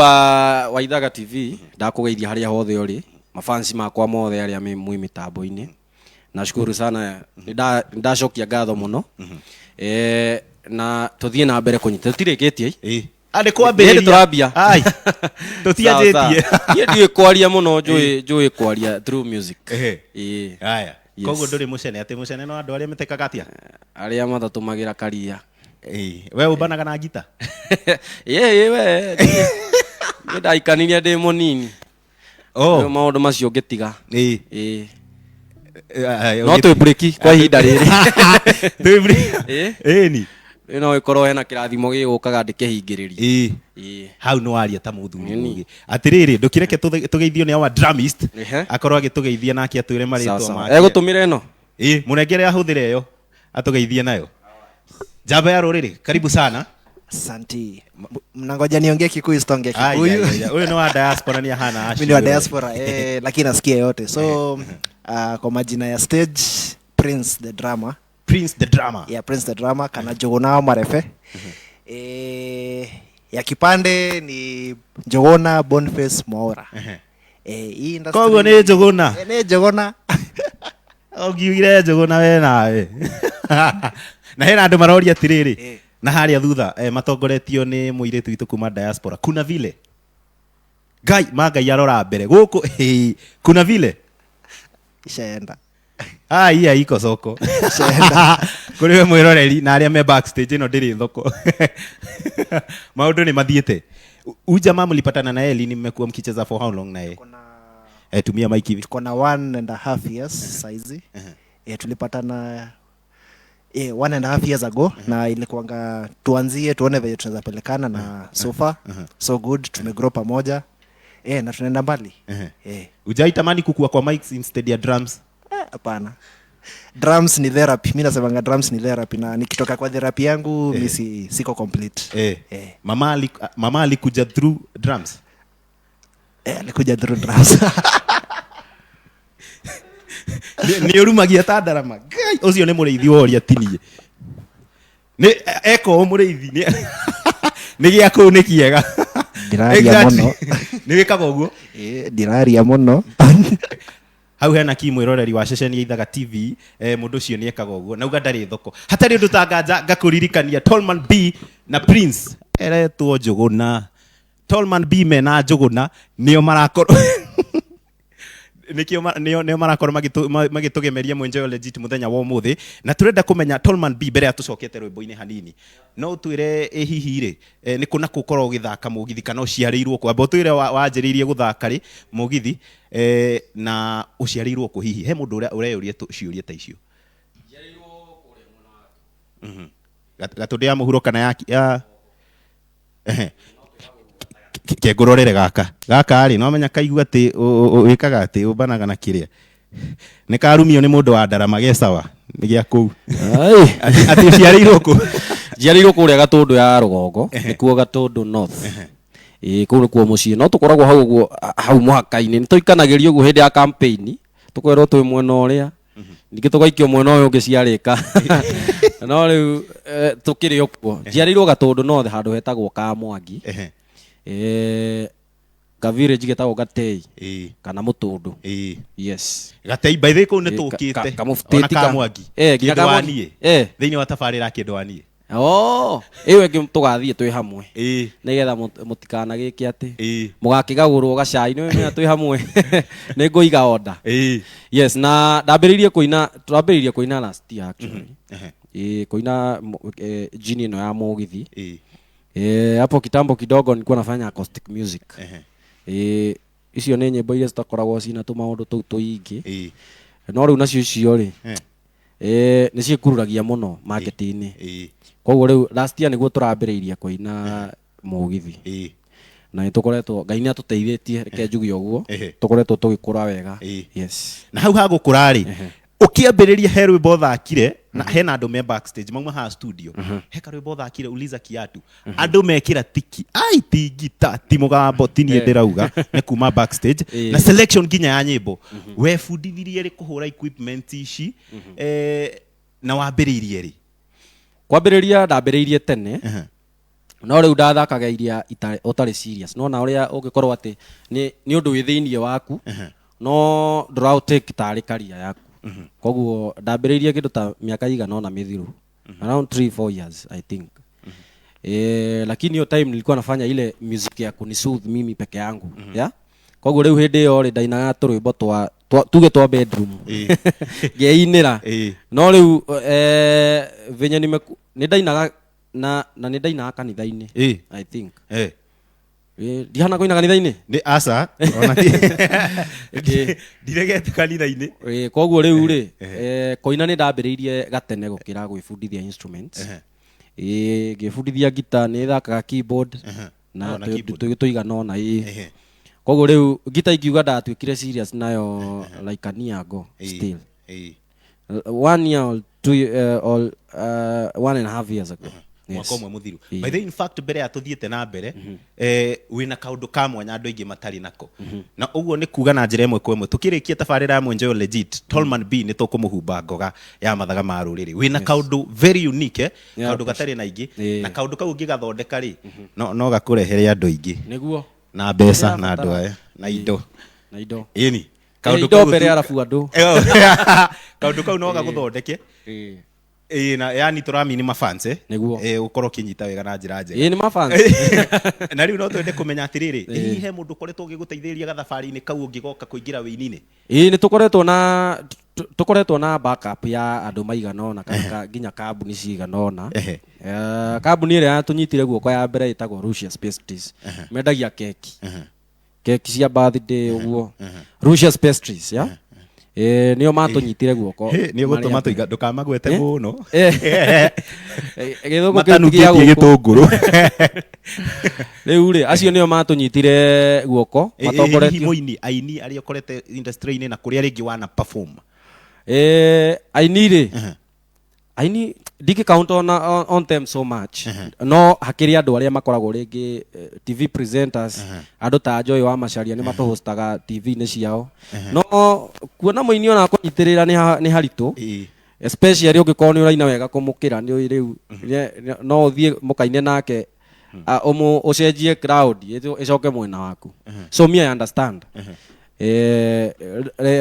wa Ithaga TV, ndakũgeithia harĩa hothe ũrĩ, mafansi makwa mothe arĩa me mwĩ mĩtambo-inĩ, nashukuru sana. Nĩ ndacokia ngatho mũno. Na tũthiĩ na mbere kũnyita, tũtirĩkĩtie. Ĩĩ. Andĩ kwambĩrĩria. Nĩ tũrambia. Ai. Tũtianjĩtie. Niĩ ndiũĩ kwaria mũno, njũĩ kwaria through music. Ĩĩ. Haya. Yes. Koguo ndũrĩ mũcene, atĩ mũcene no andũ arĩa metekaga atĩa? Arĩa matatũmagĩra karia. Ĩĩ. We ũmbanaga na ngita? Ĩĩ, we niĩ ndaikanirie ndĩ mũnini. Oh. Rĩu maũndũ macio ngĩtiga. Ĩĩ. Ĩĩ. No twĩ break kwa ihinda rĩrĩ. Twĩ break. Ĩ. Ĩni. No ĩkorwo hena kĩrathimo gĩgũkaga ndĩkĩhingĩrĩrie. Ĩ. Ĩ. Hau nĩ waria ta mũthuri mũgĩ. Atĩrĩrĩ, ndũkĩreke tũgeithio nĩ our drummist. Ehe. Akorwo agĩtũgeithia nake atwĩre Sawa marĩtwa sawa. make. Egũtũmĩra ĩno. Ĩ, mũnengere ahũthĩre ĩyo atũgeithie nayo. Njamba ya rũrĩrĩ, karibu sana. Asanti. Mnangoja niongee Kikuyu, sitaongea Ai, Kikuyu. ai, ai, ai. Huyu ni wa diaspora ni ahana Mimi ni wa diaspora lakini nasikia yote. So kwa majina ya stage Prince the Drama. Prince the Drama. Yeah, Prince the Drama kana Njuguna Marefe. Ya kipande ni Njuguna Boniface Mwaura. Hii industry. Koguo nĩ Njuguna. Nĩ Njuguna. Ũngiugire Njuguna we nawe. Na hena andũ maroria atĩrĩrĩ. Na harĩa thutha matongoretio nĩ mũirĩtu witũ kuma diaspora. Kuna vile. Ngai ma Ngai arora mbere. Gũkũ hey, kuna vile. Ishaenda. Ai ai iko soko. Ishaenda. Kũrĩ we mwĩroreri na arĩa me backstage ĩno ndĩrĩ thoko. Maũndũ nĩ mathiĩte. Huyu jamaa mlipatana naye lini? Mmekuwa mkicheza for how long naye? Tumia mic hivi. Tuko na 1.5 years saizi. Tulipatana 1.5 years ago na ilikuwanga tuanzie tuone venye tunaweza pelekana na so far so good, tumegrow pamoja na tunaenda mbali. Hujaitamani kukua kwa mics instead ya drums? Hapana. Drums ni therapy. Mimi nasemanga drums ni therapy na nikitoka kwa therapy yangu mimi siko complete. Mama alikuja through drums? Alikuja through drums. Nĩ ũrumagia ta ndarama. Ngai, ũcio nĩ mũrĩithi woria tinie. Nĩ eko mũrĩithi, nĩ gĩa kũu nĩ kĩega. Ndiraria Exactly. mũno. Nĩ wĩkaga ũguo? Ndiraria mũno. Hau hena ki mwĩroreri wa ceceni ya Ithaga TV, mũndũ ũcio nĩ ekaga ũguo. Nauga ndarĩ thoko. Hatarĩ ũndũ tanganja ngakũririkania Tallman B na Prince eretwo Njuguna. Tallman B mena Njuguna nĩo marakorwo nĩkĩo nĩo marakorwo magĩtũgemeria Mwenjoyo Legit mũthenya wa ũmũthĩ. Na tũrenda kũmenya Tallman B mbere ya tũcokete rwĩmbo-inĩ hanini. No ũtwĩre ĩ hihi rĩ, nĩ kũ na kũ ũkoragwo ũgĩthaka mũgithi kana ũciarĩirwo kũ? Amba ũtwĩre wanjĩrĩirie gũthaka rĩ mũgithi, na ũciarĩirwo kũ hihi? He mũndũ ũreyũria ciũria ta icio. Gatũndũ ya mũhuro kana ya ehe. Kengũrorere gaka. Gaka rĩ, no menya kaigua atĩ wĩkaga atĩ ũmbanaga na kĩrĩa. Nĩ karumio nĩ mũndũ wa ndarama gecawa, nĩ gĩa kũu. Ai. Atĩ ũciarĩirwo kũ? Njiarĩirwo kũrĩa Gatũndũ ya rũgongo, nĩkuo Gatũndũ North. Ĩĩ, kũu nĩkuo mũciĩ. No tũkoragwo hau ũguo, hau mũhaka-inĩ. Nĩ tũikanagĩrio ũguo hĩndĩ ya campaign, tũkerwo twĩ mwena ũrĩa. Ningĩ tũgaikio mwena ũyũ ũngĩ ciarĩka. No rĩu, tũkĩrĩ o kuo. Njiarĩirwo Gatũndũ North handũ hetagwo Kamwangi. Ka village getagwo Gatei. Kana Mũtũndũ. Yes. Gatei, by the way, kũu nĩ tũkĩte. Kamũbutĩti Ona Kamwangi. Nginya Kĩndũ Kamwangi. waniĩ. Thĩinĩ wa tabarĩra kĩndũ waniĩ. Oh, ĩyo ĩngĩ tũgathiĩ twĩ hamwe. Nĩgetha mũtikanagĩke atĩ. Mũgakĩgagũrwo gacai, nĩ ũmenya twĩ hamwe. Nĩ ngũiga order. Yes, na ndambĩrĩirie kũina, twambĩrĩirie kũina last year actually. Kũina jini ĩno ya mũgithi. Hapo kitambo kidogo nilikuwa nafanya acoustic music. Icio nĩ nyĩmbo iria citakoragwo cina tũmaũndũ tũu tũingĩ. No rĩu nacio icio rĩ, nĩ ciĩkururagia mũno market-inĩ. Koguo rĩu last year nĩguo tũrambĩrĩirie kũina mũgithi. Na nĩ tũkoretwo, Ngai nĩ atũteithĩtie, reke njuge ũguo, tũkoretwo tũgĩkũra wega. Yes. Na hau hagũkũra rĩ, ũkĩambĩrĩria he rwĩmbo ũthakire, na hena andũ me backstage, mauma haha studio. He karwĩmbo ũthakire, Uliza Kiatu. Andũ mekĩra tiki. Ai, ti ngita, ti mũgambo, ti niĩ ndĩrauga, nĩ kuma backstage. Na selection nginya ya nyĩmbo. Webundithirie rĩ kũhũra equipment ici, na wambĩrĩirie rĩ? Kwambĩrĩria ndambĩrĩirie tene. No rĩu ndathakaga iria ũtarĩ serious. No na ũrĩa ũngĩkorwo atĩ nĩ ũndũ wĩ thĩiniĩ waku, no ndũraũtake tarĩ career yaku. Koguo ndambĩrĩirie kĩndũ ta mĩaka igana ũna mĩthiru. Around 3-4 years I think. Lakini hiyo time nilikuwa nafanya ile music ya kunisoothe mimi peke yangu. Yeah? Koguo rĩu hĩndĩ ĩyo rĩ ndainaga tũrwĩmbo twa tuge twa bedroom. Ngeinĩra. No rĩu venye nĩ ndainaga na nĩ ndainaga kanitha-inĩ. I think. Ndihana kũina kanitha-inĩ. Nĩ aca ona ndiregete kanitha-inĩ. Koguo rĩu rĩ, kũina nĩ ndambĩrĩirie gatene gũkĩra gwĩbundithia instruments. Ngĩbundithia ngita, nĩ thakaga keyboard na Oh, na keyboard. tũigana ũna, ĩĩ. Koguo rĩu ngita ingiuga ndatuĩkire serious nayo like a year ago still. One year or two, or 1.5 years ago. Mwaka ũmwe mũthiru. Ĩĩ. By the way, in fact, mbere ya tũthiĩte na mbere, wĩna kaũndũ ka mwanya andũ aingĩ matarĩ nako, na ũguo nĩ kuga na njĩra ĩmwe kwa ĩmwe tũkĩrĩkia tabarĩra ya Mwenjoyo Legit, Tolman B nĩ tũkũmũhumba ngoga ya mathaga ma rũrĩrĩ. Wĩna kaũndũ very unique, kaũndũ gatarĩ na ingĩ, na kaũndũ kau ũngĩgathondeka rĩ, no gakũrehere andũ aingĩ Nĩguo. na mbeca na andũ Nĩrabatara. aya na indo. Na indo. Ĩni. Indo kau mbere arabu andũ. Kaũndũ kau no gagũthondeke. Ĩĩ, na yani tũramini mafans, eh? Nĩguo. Ũkorwo ũkĩnyita wega na njĩra njega. Ĩĩ, nĩ mafans. Na rĩu no twende kũmenya atĩrĩrĩ, ĩ he mũndũ ũkoretwo ũgĩgũteithĩrĩria gathabarĩ-inĩ kau ũngĩgoka kũingĩra wĩini-inĩ? Ĩĩ, nĩ tũkoretwo na backup ya andũ maigana ũna kana nginya kambuni cigana ũna. Kambuni ĩrĩa yatũnyitire guoko ya mbere ĩtagwo Lucius Pastries, mendagia keki cia birthday ũguo, Lucius Pastries ya nĩo matũnyitire guoko. Nĩ ũgũtũma marĩa tũiga ndũkamagwete mũno. Gĩthũngũ kĩu ti gĩa Matanungĩtie gũkũ. gĩtũngũrũ. Rĩu rĩ, acio nĩo matũnyitire guoko. Hihi Matongoretio mũini, aini arĩa ũkorete industry-inĩ na kũrĩa rĩngĩ wana perform? Aini rĩ, aini ndingĩ count on them so much, no hakĩrĩ andũ arĩa makoragwo rĩngĩ TV presenters, andũ ta Joy wa Macharia nĩ matũhostaga TV-inĩ ciao, no kuona mũini ona kũnyitĩrĩra nĩ haritũ, especially ũngĩkorwo nĩ ũraina wega kũmũkĩra, nĩ ũĩ rĩu no ũthiĩ mũkaine nake, ũcenjie crowd ĩcoke mwena waku. So me, I understand.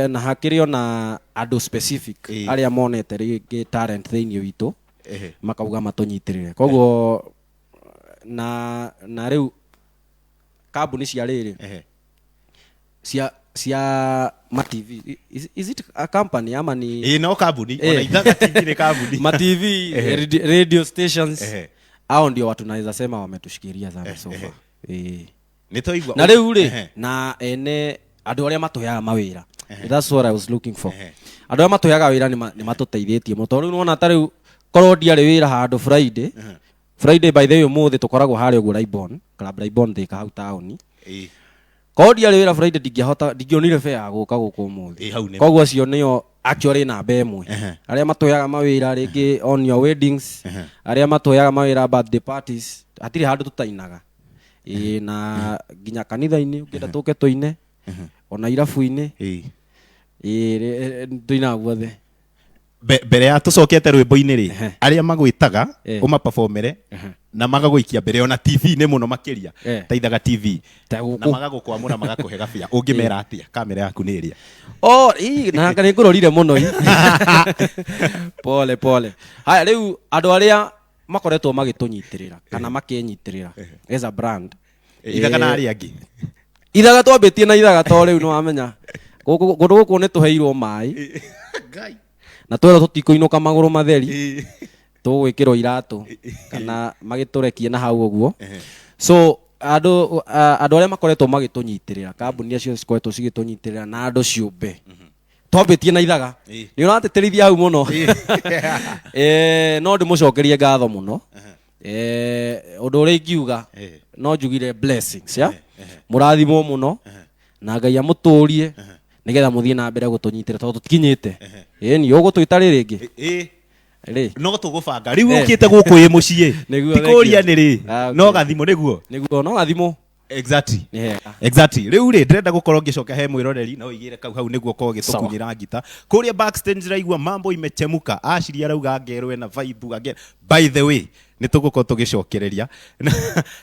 Na hakĩrĩ ona andũ specific arĩa monete rĩngĩ talent thĩinĩ witũ, makauga matũnyitĩrĩre. Koguo na rĩu kambuni cia rĩrĩ, cia ma TV, is it a company ama ni Ĩĩ, no kambuni ona. Ithaga TV nĩ kambuni. Ma TV, radio stations, hao ndio watu naweza sema wametushikilia sana so far. Nĩ twaigua. Na rĩu rĩ, na ene andũ arĩa matũheaga mawĩra, that's what I was looking for. Andũ arĩa matũheaga wĩra nĩ matũteithĩtie mũno, tondũ rĩu nĩwona ta rĩu korwo ndiarĩ wĩra handũ Friday, Friday by the way, ũmũthĩ tũkoragwo harĩa ũguo Raibon Club, Raibon Thika hau taũni. Korwo ndiarĩ wĩra Friday, ndingĩahota, ndingĩonire fare ya gũka gũkũ ũmũthĩ. Ĩĩ, hau nĩ Koguo acio nĩo actually namba ĩmwe, arĩa matũheaga mawĩra rĩngĩ on your weddings, arĩa matũheaga mawĩra birthday parties, hatirĩ handũ tũtainaga. Ĩĩ, na nginya kanitha-inĩ ũngĩenda tũke tũine, ona irabu-inĩ. Ĩĩ, tũinaga guothe. Mbere ya tũcokete rwĩmbo-inĩ rĩ, arĩa magwĩtaga ũmapafomere na magagũikia mbere ona TV-inĩ mũno makĩria, ta Ithaga TV, Ta na gũkũ. Magagũkwamũra magakũhe gabia, ũngĩmera atĩa? Kamera yaku nĩ ĩrĩa. Oh, ii, na nĩ ngũrorire mũno ii. Pole pole. Haya, rĩu andũ arĩa makoretwo magĩtũnyitĩrĩra kana makĩnyitĩrĩra as a brand. Ithaga na arĩa angĩ. Ithaga, twambĩtie na Ithaga to rĩu nĩ wamenya kũndũ gũkũ nĩ tũheirwo maĩ Ngai. Na twerwo tũtikũinũka magũrũ matheri, tũgwĩkĩrwo iratũ kana magĩtũrekie na hau ũguo. So andũ arĩa makoretwo magĩtũnyitĩrĩra, kambuni acio cikoretwo cigĩtũnyitĩrĩra na andũ ciũmbe, twambĩtie na Ithaga. Nĩ ũratĩtĩrithia hau mũno. No ndĩmũcokerie ngatho mũno. Ũndũ ũrĩa ingiuga, no njugire blessings ya mũrathimwo mũno na Ngai amũtũrie nĩgetha mũthiĩ na mbere gũtũnyitĩra, tondũ tũtikinyĩte. Ĩni ũgũtwĩta rĩ rĩngĩ rĩ. No tũgũbanga rĩu ũkĩte gũkũ ĩ mũciĩ. Nĩguo, ti thank you. kũria nĩ rĩ. Ah, okay. No gathimũ nĩguo. Nĩguo, no gathimũ. Exactly. Nĩ hega. Exactly. Rĩu rĩ, ndĩrenda gũkorwo ngĩcoka he mwĩroreri no ũigĩre kau hau nĩguo ũkorwo ũgĩtũkunyĩra ngita kũrĩa backstage. Ndĩraigua mambo imechemuka, Ashiri arauga ngerwo ena vibe ange. By the way, nĩ tũgũkorwo tũgĩcokereria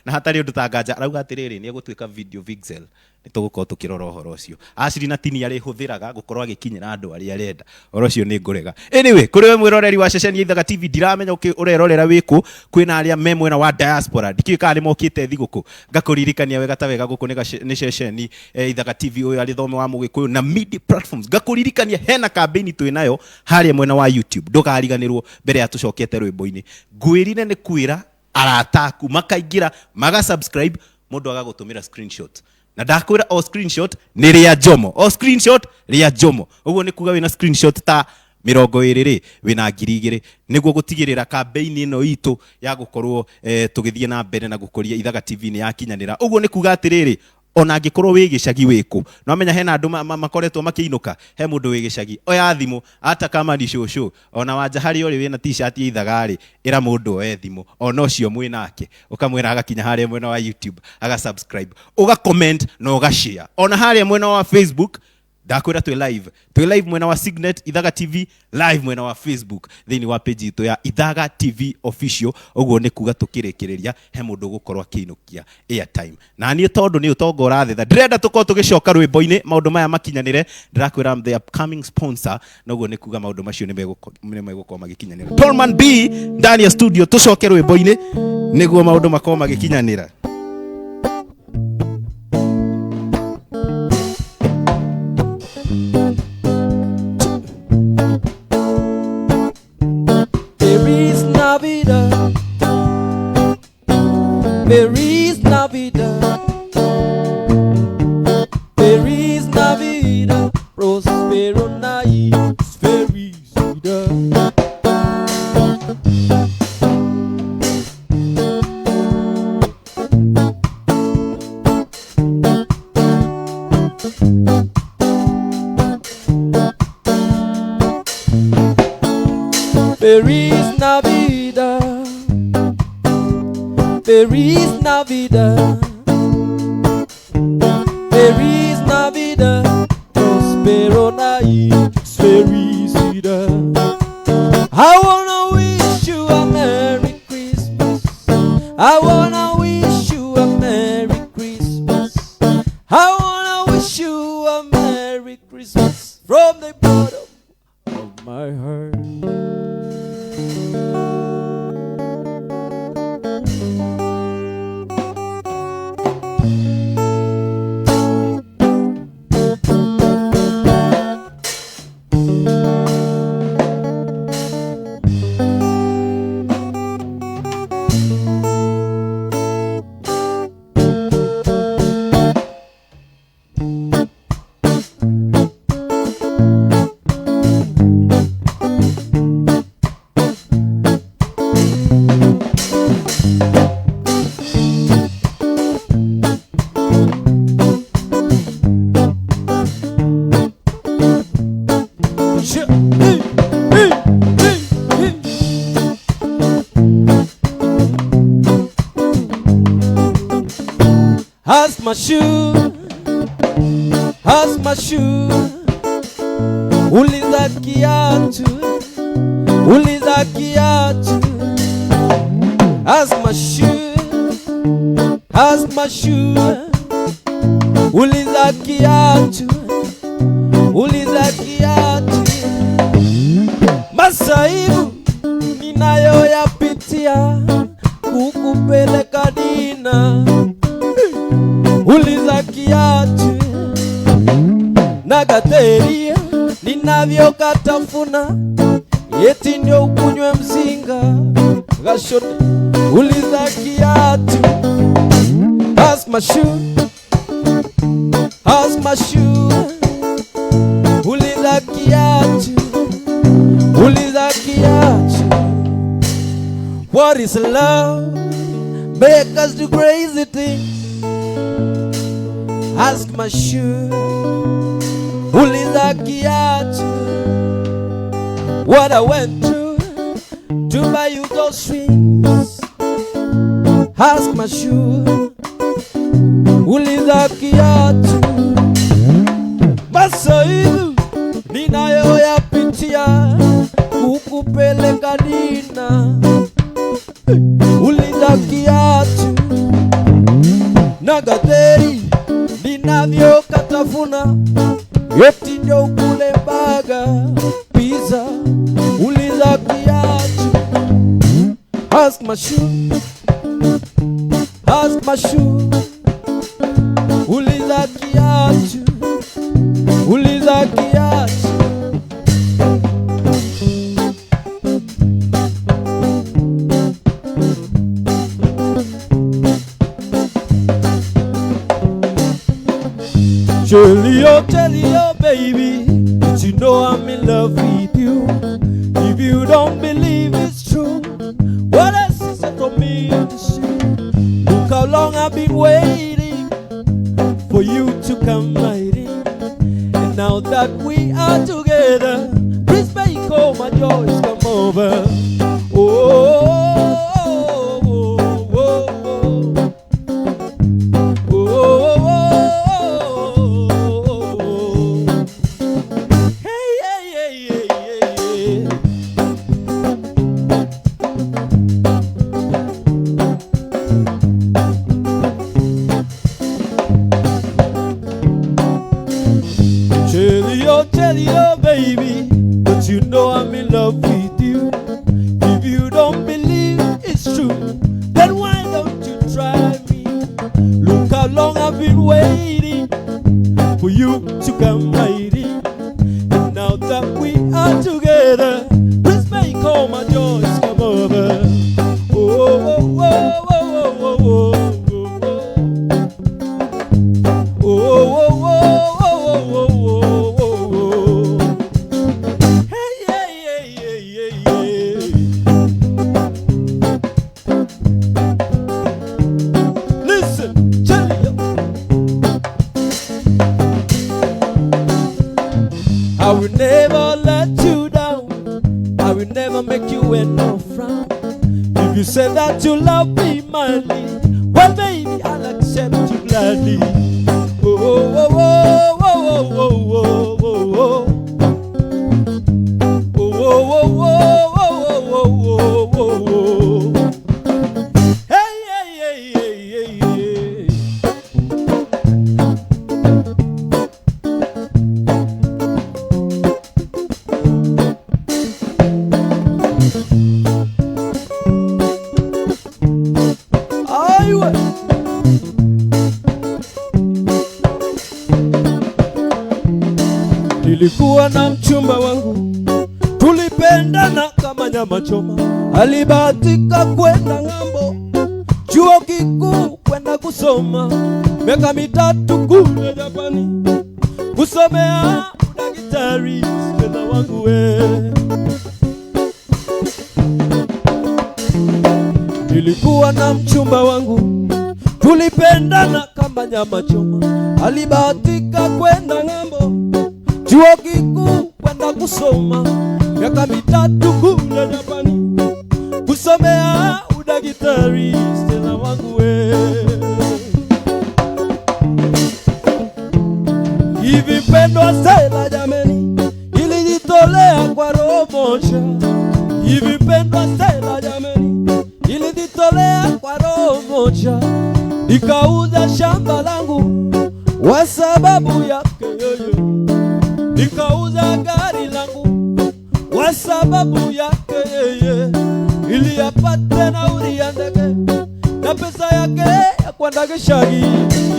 na hatarĩ ũndũ tanganja arauga atĩrĩrĩ, nĩ egũtuĩka video vixen. Nĩ tũgũkorwo tũkĩrora ũhoro ũcio. Ashiri na tini arĩhũthĩraga gũkorwo agĩkinyĩra andũ arĩa arenda, ũhoro ũcio nĩ ngũrega. Anyway, kũrĩ we mwĩroreri wa ceceni ya Ithaga TV, ndiramenya ũrerorera wĩkũ. Kwĩna arĩa me mwena wa diaspora, ndikĩũĩ kana nĩ mokĩte thigũkũ. Ngakũririkania wega ta wega gũkũ nĩ ceceni Ithaga TV, ũyũ arĩ thome wa Mũgĩkũyũ na media platforms. Ngakũririkania hena kambĩini twĩ nayo harĩa mwena wa YouTube, ndũkariganĩrwo. Mbere ya tũcokete rwĩmbo-inĩ, ngwĩrire nĩ kwĩra arata aku makaingĩra maga subscribe. Mũndũ agagũtũmĩra screenshot na ndakwĩra o screenshot nĩ rĩa Jomo, o screenshot rĩa Jomo. Ũguo nĩ kuga wĩna screenshot ta 20 rĩ, wĩna 2000, nĩguo gũtigĩrĩra campaign ĩno itũ ya gũkorwo tũgĩthiĩ na mbere na gũkũria Ithaga TV nĩ yakinyanĩra. Ũguo nĩ kuga atĩrĩrĩ, ona angĩkorwo wĩ gĩcagi wĩkũ, no menya hena andũ makoretwo makĩinũka, he mũndũ wĩ gĩcagi, oya thimũ ata kama ni cũcũ, ona wanja harĩa ũrĩ wĩna t-shirt ya Ithaga rĩ, ĩra mũndũ oe thimũ ona ũcio mwĩ nake, ũkamwĩra agakinya harĩa mwena wa YouTube aga subscribe, ũga comment na ũga share. Ona harĩa mwena wa Facebook ndakwĩra twĩ live, twĩ live mwena wa Signet Ithaga TV, live mwena wa Facebook thĩinĩ wa page itũ ya Ithaga TV Official. Ũguo nĩ kuga tũkĩrĩkĩrĩria he mũndũ ũgũkorwo akĩinũkia airtime, na niĩ tondũ nĩ ũtonga ũrathetha, ndĩrenda tũkorwo tũgĩcoka rwĩmbo-inĩ maũndũ maya makinyanĩre. Ndĩrakwĩra I'm the upcoming sponsor, na ũguo nĩ kuga maũndũ macio nĩ megũkorwo magĩkinyanĩra. Tolman B ndani ya studio, tũcoke rwĩmbo-inĩ nĩguo maũndũ makorwo magĩkinyanĩra. Feliz Navidad. Feliz Navidad. Feliz Navidad. Prospero nights. Felicidad. Feliz Navidad. Feliz Navidad. Feliz Navidad. Prospero nights. Felicidad. I wanna wish you a Merry Christmas. I wanna wish you a Merry Christmas. I wanna wish you a Merry Christmas from the bottom of my heart. Hey, hey, hey, hey. Ask my shoe, ask my shoe, uliza kiatu, uliza kiatu. Ask my shoe, ask my shoe, uliza kiatu, uliza kiatu. Masaibu ninayoyapitia kukupeleka dina, uliza kiatu na gateria ninavyokatafuna, eti ndio ukunywe mzinga gashone, uliza kiatu. Ask my shoe, ask my shoe, uliza kiatu, uliza kiatu. What is love? Make us do crazy things. Ask my shoe, uliza kiatu. What I went through to buy you those rings. Ask my shoe, uliza kiatu. Masaibu ninayoyapitia kukupeleka dina, uliza kiatu na gatheri ninavyokatafuna, eti ndio ukule baga pizza, uliza kiatu. Ask my shoe, ask my shoe, uliza kiatu, uliza kiatu. Chelio, Chelio, baby, but you know I'm in love with you. If you don't believe it's true, what else is there for me to see? Look how long I've been waiting for you to come right in. And now that we are together, please make all my joys come over. Oh, oh, oh, oh, oh. Oh, oh, oh, oh, oh. Hey, hey, hey, hey, hey, hey. Chelio, Chelio, baby, but you know I'm in love with you. If you don't believe it's true, then why don't you try me? Look how long I've been waiting for you to come right in. And now that we are together, please make all my joys come over. Oh, oh, oh, oh, oh, oh, oh, oh. Oh, oh, oh, oh, oh, oh, oh, oh. Hey, hey, hey, hey, hey, hey. Listen, Chelio. I will never let you down. I will never make you no frown. If you say that you love me madly, well, baby, I'll accept you gladly. Oh, oh, oh, oh, oh, oh, oh, oh, oh. Oh, oh, oh, oh, oh, oh, oh, oh, oh. Hey, hey, hey, hey, hey, hey. Aiwe. Nilikuwa na mchumba wangu, tulipendana kama nyama choma. Alibahatika kwenda ng'ambo, chuo kikuu kwenda kusoma, miaka 3 kule Japani kusomea udaktari. Stella wangu we. Nilikuwa na mchumba wangu, tulipendana kama nyama choma. Alibahatika kwenda ng'ambo, chuo kikuu kwenda kusoma, miaka 3 kule Japani kusomea udaktari. Stella wangu we. Hivi pendwa Stella jameni, ilijitolea kwa roho moja. Hivi pendwa Stella jameni, ilijitolea kwa roho moja. Nikauza shamba langu kwa sababu yake yeye. Nikauza gari langu kwa sababu yake yeye, ili apate nauli ya ndege na pesa yake ya kwenda Gishagi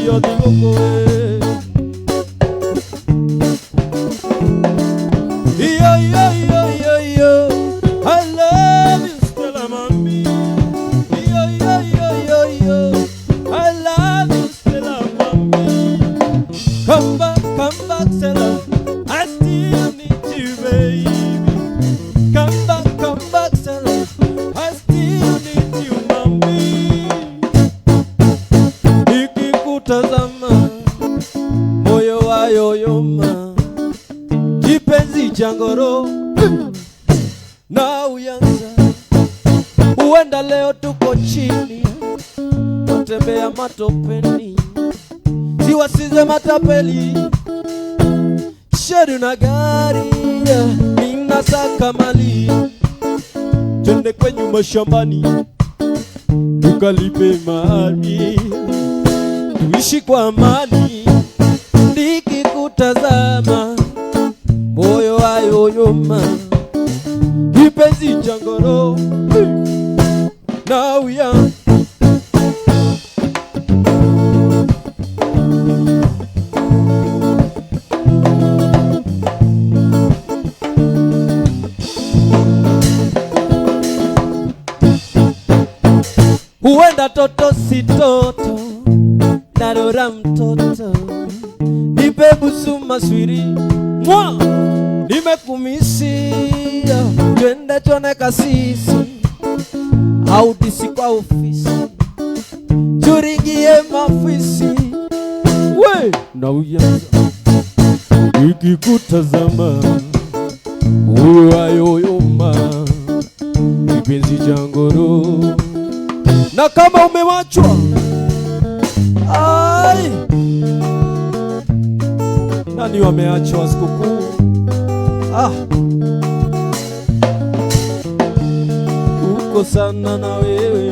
iyo niokoe. Yo, yo, yo, yo, yo, I love you, Stella mami. Yo, yo, yo, yo, yo, I love you, Stella mami. Come back, Stella, I still need you, baby. Come back, Stella, I still need you, mami. Nikikutazama moyo wayoyoma, kipenzi cha ngoro na uyanza. Huenda leo tuko chini, tutembea matopeni, siwasize matapeli. Sheru na gari, ninasaka mali, twende kwenyu mashambani tukalipe mali, tuishi kwa amani. Nikikutazama moyo wayoyoma, kipenzi cha ngoro na uya. Huenda toto si toto, narora mtoto, nipe Nipe busu maswiri mwa nimekumisia, twende tuone kasisi au disi kwa ofisi, turingie mafisi we na uyanza ikikutazama moyo ayoyoma kipenzi cha ngoro, na kama umewachwa ai nani wameachwa sikukuu? Ah, uko sana na wewe,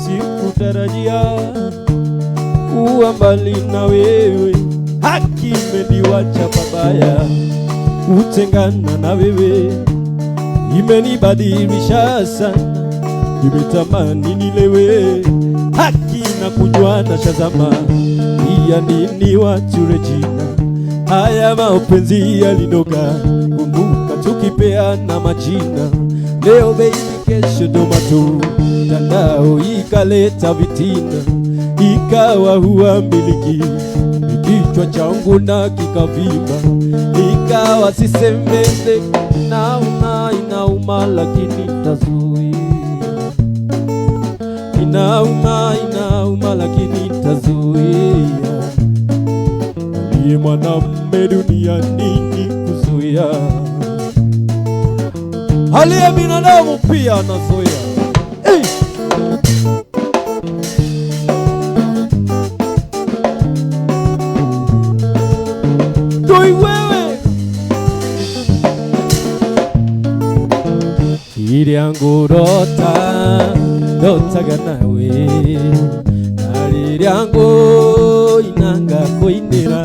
sikutarajia kuwa mbali na wewe, haki imeniwacha pabaya, kutengana na wewe imenibadilisha sana, nimetamani nilewe, haki na kunywa na shazama, pia nini wachure jina haya mapenzi yalinoga, kumbuka tukipeana majina, leo baby kesho tomato, tandao ikaleta vitina, ikawa huamiliki, kichwa changu na kikavimba, ikawa sisemeze, nauma inauma lakini tazuia, inauma inauma lakini tazuia, aliye mwanamme duniani ni kuzuia, aliye binadamu pia anazoea. Hey! Toi wewe iria ngurota ndotaga nawe, na rĩrĩa ngũinanga kũinĩra,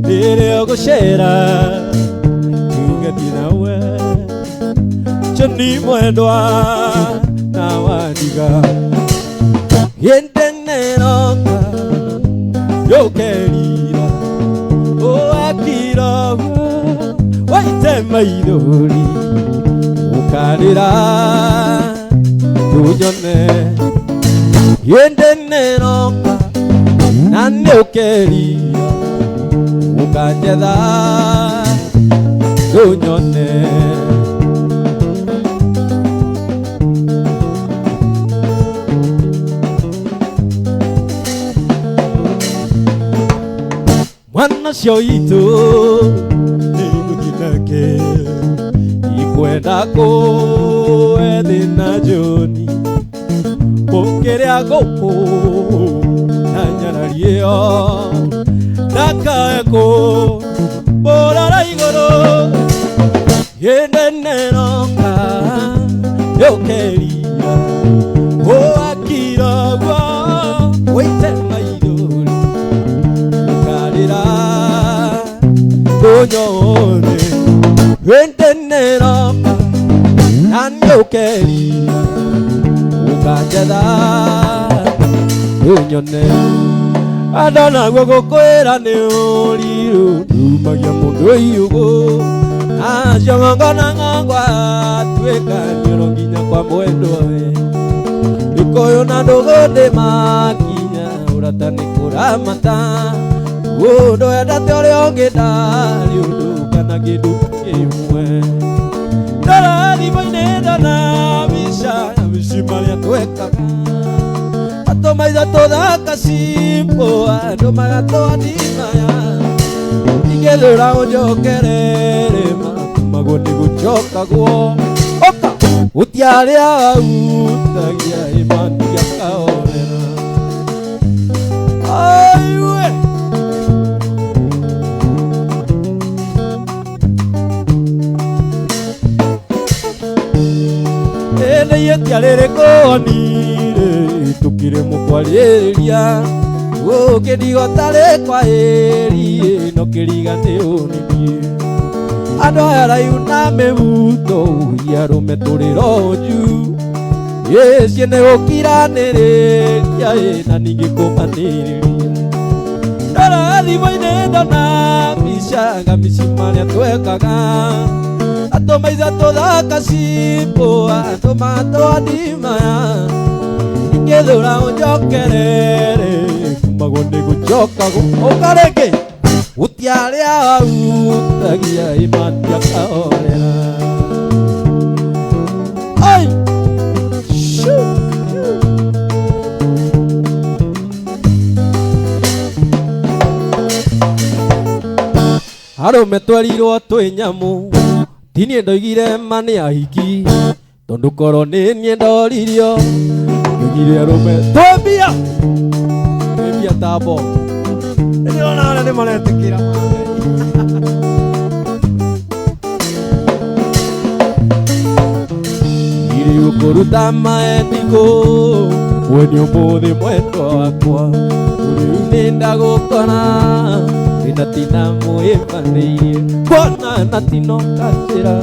rĩrĩa ũgũcera tũgathiĩ nawe, Johnny mwendwa na wandiga yendeneroka yokerira owakirogwo waite maithori ukarĩra tunyone yendeneroka na nĩũkerira ukanjetha tunyone. Mwana cio itũ nĩngũthiĩ nake ikwenda kũethe na Joni ũkĩrĩa gũkũ na nyarari ĩyo ndakae kũmbũrara igũrũ yendeneroka yũkĩria ũakirogwo wĩite maithori ũkarĩra tunyone wendeneroka na nĩũkerira ũkanjetha tunyone. Andũ naguo gũkwĩra nĩ ũrirũ ndumagia mũndũ iũgũ acio ng'ongo na ng'ongo atuĩka nĩũro nginya kwa mwendwa we Gĩkũyũ na ndũgũ ndĩmakinya ũrata nĩ kũramata ũndũ endete ũrĩa ũngĩ ndarĩ ũndũ kana kĩndũ kĩmwe ndora thimũ-inĩ ndona mbica ya mĩciĩ marĩa twekaga atũmaitha tũthaka cimbo andũ magatũandimaya ingĩthũra ũnjokerere matũmagwo nĩ gũcokagwo ũka gũtiarĩa autagia ĩmania kahorera aiwe. Ĩtia rĩrĩ kũonire tũkĩremwo kwarĩrĩria ũkĩndigwo tarĩ kwa ĩri no kĩriga nĩ ũninie andũ aya raihu na mĩbuto arũme tũrĩ ronju ĩciĩ nĩ gũkiranĩrĩria na ningĩ kũmanĩrĩria ndora thimũ-inĩ ndona mbica ngamici marĩa twekaga atũmaitha tũthaka cimbo andũ matũandimaya ingĩthũra ũnjokerere kumagwo Ndaremagwo nĩ gũcoka ũka rĩngĩ gũtiarĩa utagia imatia kahorera. Ai! Shoo! Arũme twerirwo twĩ nyamũ ti niĩ ndoigire ma nĩ ahiki tondũ korwo nĩ niĩ ndoririo ndoigire arũme twĩ mbia ta mbombo. Nĩndĩrona arĩa nĩ maretĩkĩra. Irĩ ũkũruta maendiko mweni ũmũthĩ mwendwa wakwa rĩu nĩ ndagũkora ndĩna tina mwĩmanĩirie kuona na tino kanjĩra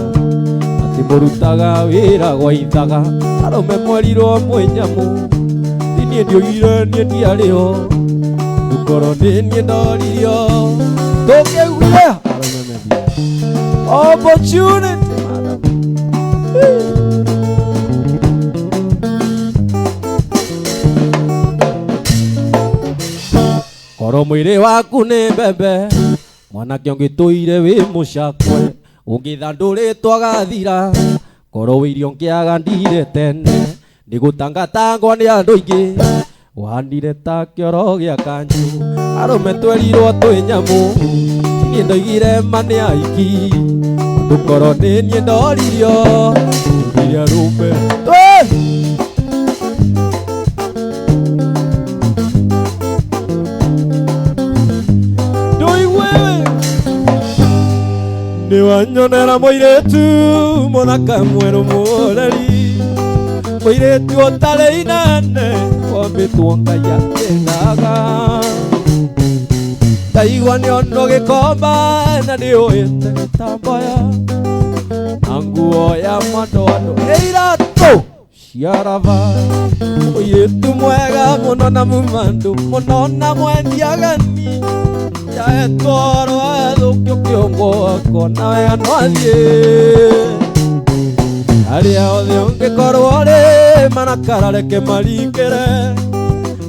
atĩ mũrutaga wĩra gwa ithaga arũme mwerirwo mwĩ nyamũ ti niĩ ndioigire niĩ ndiarĩho ndũkorwo nĩ niĩ ndoririo tũngĩaiguire arũme membia opportunity madam. Korwo mwĩrĩ waku nĩ mbembe mwanake ũngĩtũire wĩ mũcakwe ũngĩthandũrĩtwo agathira korwo wĩ irio ngĩaga ndire tene nĩ gũtangatangwo nĩ andũ aingĩ wahanire ta kĩoro gĩa kanjũ arũme twerirwo twĩ nyamũ niĩ ndoigire ma nĩ ahiki ndũkorwo nĩ niĩ ndoririo ndoigire arũme twĩ Nĩwanyonera mũirĩtu mũthaka mwerũ mũreri mũirĩtu ũtarĩ inene wambĩtwo Ngai akĩngaga ndaigua nĩonwo gĩkomba na nĩũĩte gĩtambaya na nguo ya madoado ĩiratũ cia raba mũirĩtu mwega mũno na mumandũ mũno na mwendiagani yaetwarwo athũkio kĩongo akona wega no athiĩ arĩa othe ũngĩkorwo rĩ manakara reke maringĩre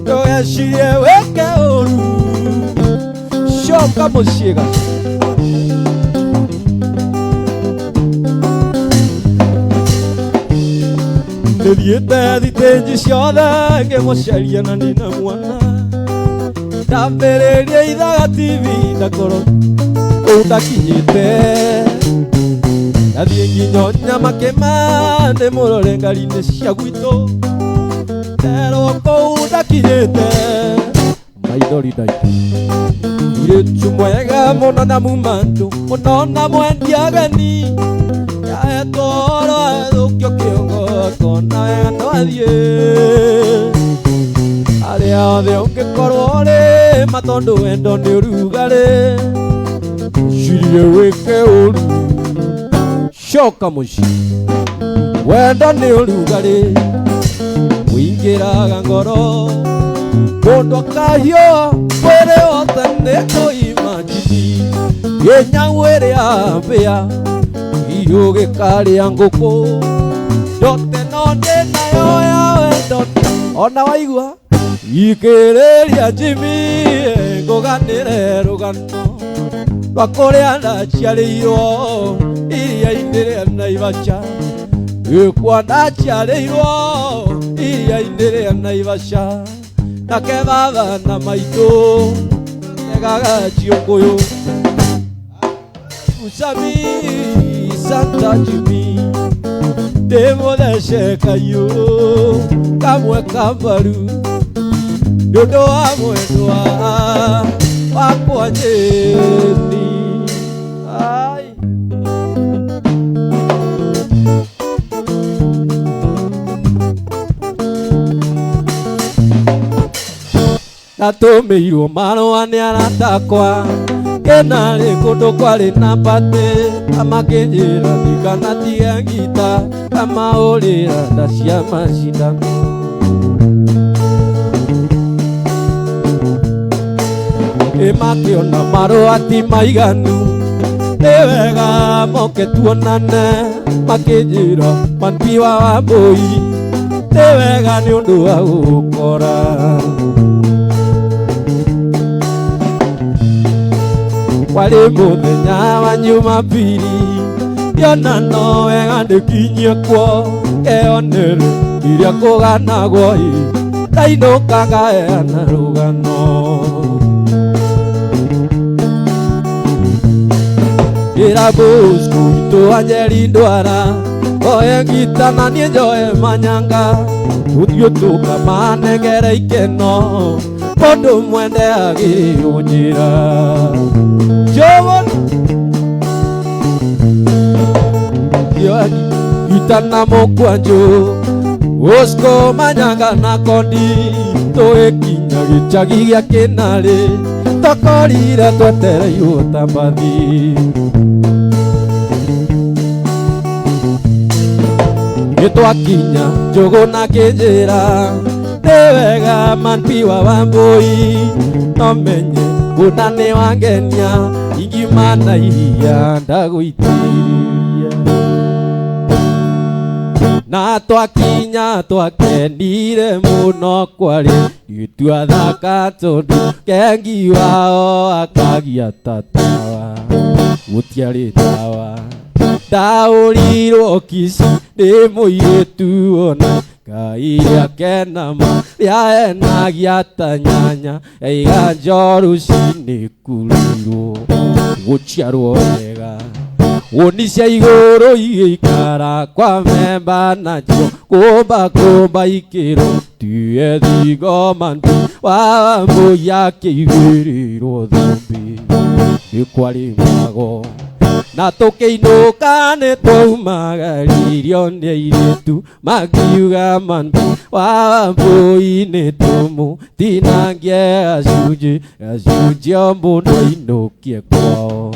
ndũgecirie wĩke ũru coka mũciĩ gaca. Nĩthiĩte thitĩnji ciothe ngĩmũcaria na ndina mwana ndambĩrĩria Ithaga TV ndakorwo kũu ndakinyĩte ndathiĩ nginya Nyamakĩma ndĩmũrore ngari-inĩ cia gwitũ nderwo kũu ndakinyĩte maithori ndaita mũirĩtu mwega mũno na mumandũ mũno na mwendiagani yahetwo ũhoro athũkio kĩongo akona wega no athiĩ arĩa othe ũngĩkorwo rĩ ma tondũ wendo nĩ ũrugarĩ cirie wĩke ũru coka mũciĩ wendo nĩ ũrugarĩ ũingĩraga ngoro mũndũ akahiũha mwĩrĩ wothe nĩ kũima njini ĩnyau ĩrĩa mbĩa ihiũgĩkarĩa ngũkũ ndote no ndĩ nayo ya wendo ona waigua ikĩrĩria Jimmy ngũganĩre rũgano rwa kũrĩa ndaciarĩirwo iria-inĩ rĩa Naivasha ĩkwa ndaciarĩirwo iria-inĩ rĩa Naivasha nake baba na maitũ tegaga ciũngũyũ Usami Santa Jimmy ndĩmũthece kaiũ kamwe kambaru nĩ ũndũ wa mwendwa wakwa Jeni. Ai. Ndatũmĩirwo marũa nĩ arata akwa kenarĩ kũndũ kwarĩ na patĩ amakĩnjĩra ndikanatige ngita kamaũrĩra nda cia macindano ĩmakĩona marũa ti maiganu nĩ wega moke tuonane makĩnjĩra mandiwa wa mbũi nĩ wega nĩ ũndũ wa gũkora. Kwarĩ mũthenya wa Jumapili Ngĩona no wega ndĩkinyie kuo Ngeonere iria kũganagwo ĩ Ndainũka ngaheana rũgano Ĩra Bosco witũ Anjeri ndwara Oe ngita na niĩ njoe manyanga Tũthiĩ tũkamanengere ikeno Mũndũ mwende agĩrĩirwo njĩra Jovon Yoani Itana mũkwanjũ Bosco manyanga na kondi Tũgĩkinya gĩchagi gĩa kĩnarĩ Tũkorire twetereirwo ta mbathi Nĩtwakinya Njũgũ na kĩnjĩra Nĩ wega manpi wa Wambũi No menye kũna nĩ wangenia Ingima na iria ndagũitĩrĩria Na twakinya twakenire mũno kwarĩ Gĩtua thaka tondũ kengi wao akagia ta tawa Gũtiarĩ tawa Ndaũrirwo Kisii nĩ mũirĩtu ona Ngai rĩake nama rĩahenagia ta nyanya Yaiga njoru cinĩkurirwo gũciarwo wega Woni cia igũrũ igĩikara kwa memba nacio kũmba kũmba ikĩrwo tiwe thingo mandu wa Wambũi akĩigĩrĩrwo thũmbĩ nĩ kwarĩ mago Na tũkĩinũka nĩ twaumagaririo nĩ airĩtu makiuga mandu wa Wambũi nĩ tũmũtinangie gacunjĩ gacunjĩ o mũndũ ainũkie kwao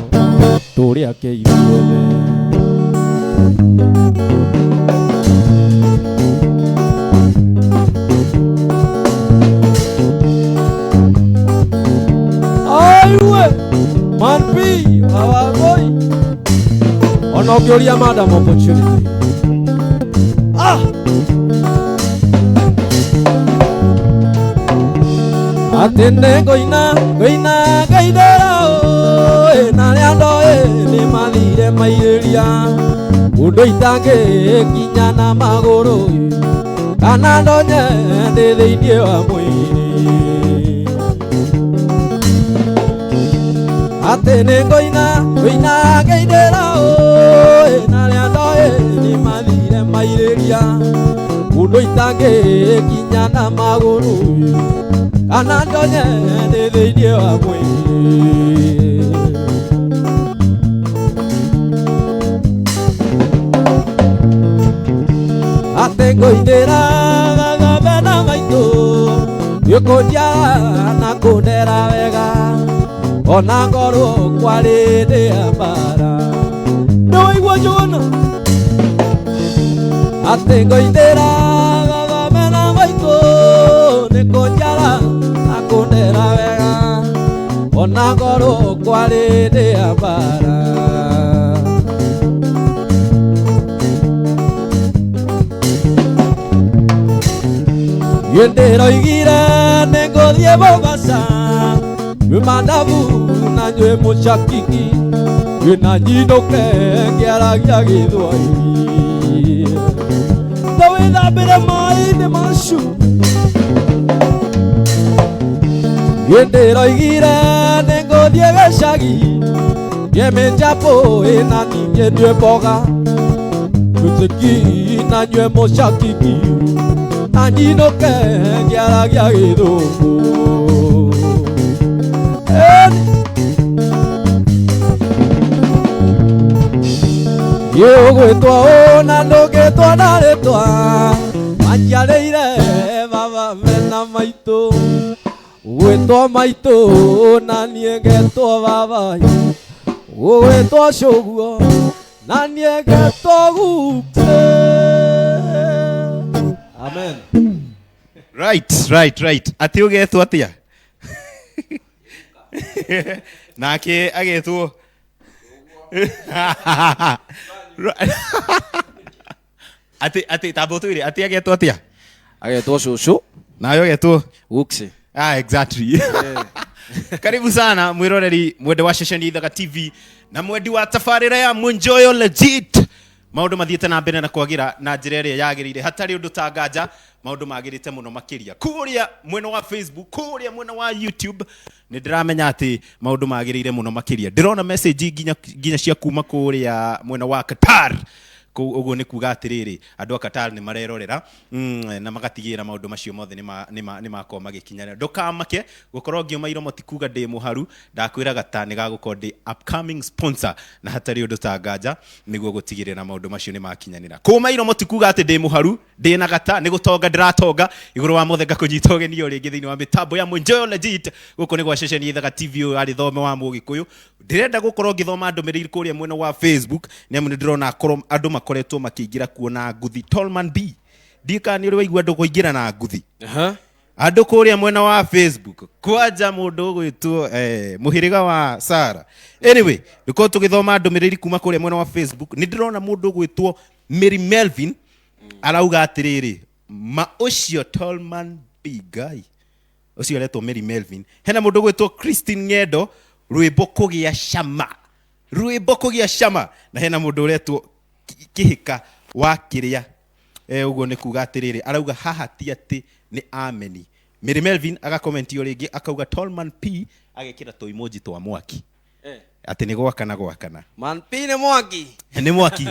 tũrĩ ake ithuothe. Aiwe manpi wa Wambũi ona ũngĩũria madam opportunity ah Atĩ nĩ ngũina ngũina ngainĩra ũĩ na arĩa ndoĩ nĩ mathire mairĩria ũndũ itangĩkinya na magũrũ kana ndonye ndĩ thĩinĩ wa mwĩrĩ Atĩ nĩ ngũina ngũina ngainĩra ũĩ na arĩa ndoĩ nĩ mathire mairĩria ũndũ itangĩkinya na magũrũ kana ndonye ndĩ thĩinĩ wa mwĩrĩ Atĩ ngũinĩra baba na maitũ nĩũkũnjiara na kũndera wega ona ngorwo kwarĩ ndĩ ya mbara nĩwaigua Njũgũna Atĩ ngũinĩra baba na maitũ nĩkũnjiara na kũndera wega ona ngorwo kwarĩ ndĩ ya mbara Ndĩroigire nĩngũthiĩ Mombasa nyue mandabu na nyue mũcakiki na nyinũke ngĩaragia Gĩthwaĩri ta wĩthambĩre maĩ-inĩ macu Ndĩroigire nĩngũthiĩ gĩcagi nyue mĩnjapũ na ningĩ nyue mboga mĩtĩki na nyue mũcakiki na nyinũke ngĩaragia Gĩthũngũ Ũgwĩtwo ũũ na ndũngĩtwo na rĩtwa manjiarĩire baba mena maitũ Ũgwĩtwo maitũ na niĩ ngetwo baba Ũgwĩtwo cũguo na niĩ ngetwo guke Amen. Right, right, right. Atĩ ũgetwo atĩa? Nake agetwo Atĩ atĩ tamba ũtwĩre atĩ agetwo atĩa? Agetwo cũcũ Nawe ũgetwo Guksi. Ah, exactly. Karibu sana mwiroreri mwende wa ceceni Ithaga TV na mwendi wa tabarĩra ya Mwinjoyo Legit. Maũndũ mathiĩte na mbere na kwagĩra na njĩra ĩrĩa yagĩrĩire, hatarĩ ũndũ ta nganja, maũndũ magĩrĩte mũno makĩria. Kũrĩa mwena wa Facebook, kũrĩa mwena wa YouTube, nĩ ndĩramenya atĩ maũndũ magĩrĩire mũno makĩria. Ndĩrona message nginya nginya cia kuma kũrĩa mwena wa Qatar. Kũu ũguo nĩ kuga atĩrĩrĩ, andũ a Qatar nĩ marerorera na magatigĩrĩra maũndũ macio mothe nĩ makorwo magĩkinyanĩra. Ndũkamake gũkorwo ngĩũma iromo ti kuga ndĩ mũharu, ndakwĩraga ta nĩ gagũkorwo ndĩ upcoming sponsor na hatarĩ ũndũ ta nganja nĩguo gũtigĩrĩra maũndũ macio nĩ makinyanĩra. Kũma iromo ti kuga atĩ ndĩ mũharu, ndĩ na gata, nĩ gũtonga ndĩratonga igũrũ wa mothe. Ngakũnyita ũgeni o rĩngĩ thĩinĩ wa mĩtambo ya Mwinjoyo Legit. Gũkũ nĩ gwa ceceni Ithaga TV, ũyũ arĩ thome wa Mũgĩkũyũ. Ndĩrenda gũkorwo ngĩthoma ndũmĩrĩri kũrĩa mwena wa Facebook, nĩ amu nĩ ndĩrona akorwo andũ makoretwo makĩingĩra kuo na nguthi. Tolman B, ndiĩ kana nĩ ũrĩ waigua andũ kũingĩra na nguthi. Andũ kũrĩa mwena wa Facebook, kwanja mũndũ ũgwĩtwo mũhĩrĩga wa Sara. Anyway, nĩkorwo tũgĩthoma ndũmĩrĩri kuma kũrĩa mwena wa Facebook, nĩ ndĩrona mũndũ ũgwĩtwo Mary Melvin arauga atĩrĩrĩ, ma ũcio Tolman B Guy ũcio aretwo Mary Melvin. Hena mũndũ ũgwĩtwo Christine Ng'endo, rwĩmbo kũgĩa cama, rwĩmbo kũgĩa cama. Na hena mũndũ ũretwo Kĩhĩka wa kĩrĩa, ũguo nĩ kuga atĩrĩrĩ, arauga haha ti atĩ nĩ ameni. Mary Melvin agakomenti o rĩngĩ akauga Tolman P, agekĩra tũ emoji twa mwaki atĩ nĩ gwakana gwakana. Man P nĩ mwaki. Nĩ mwaki.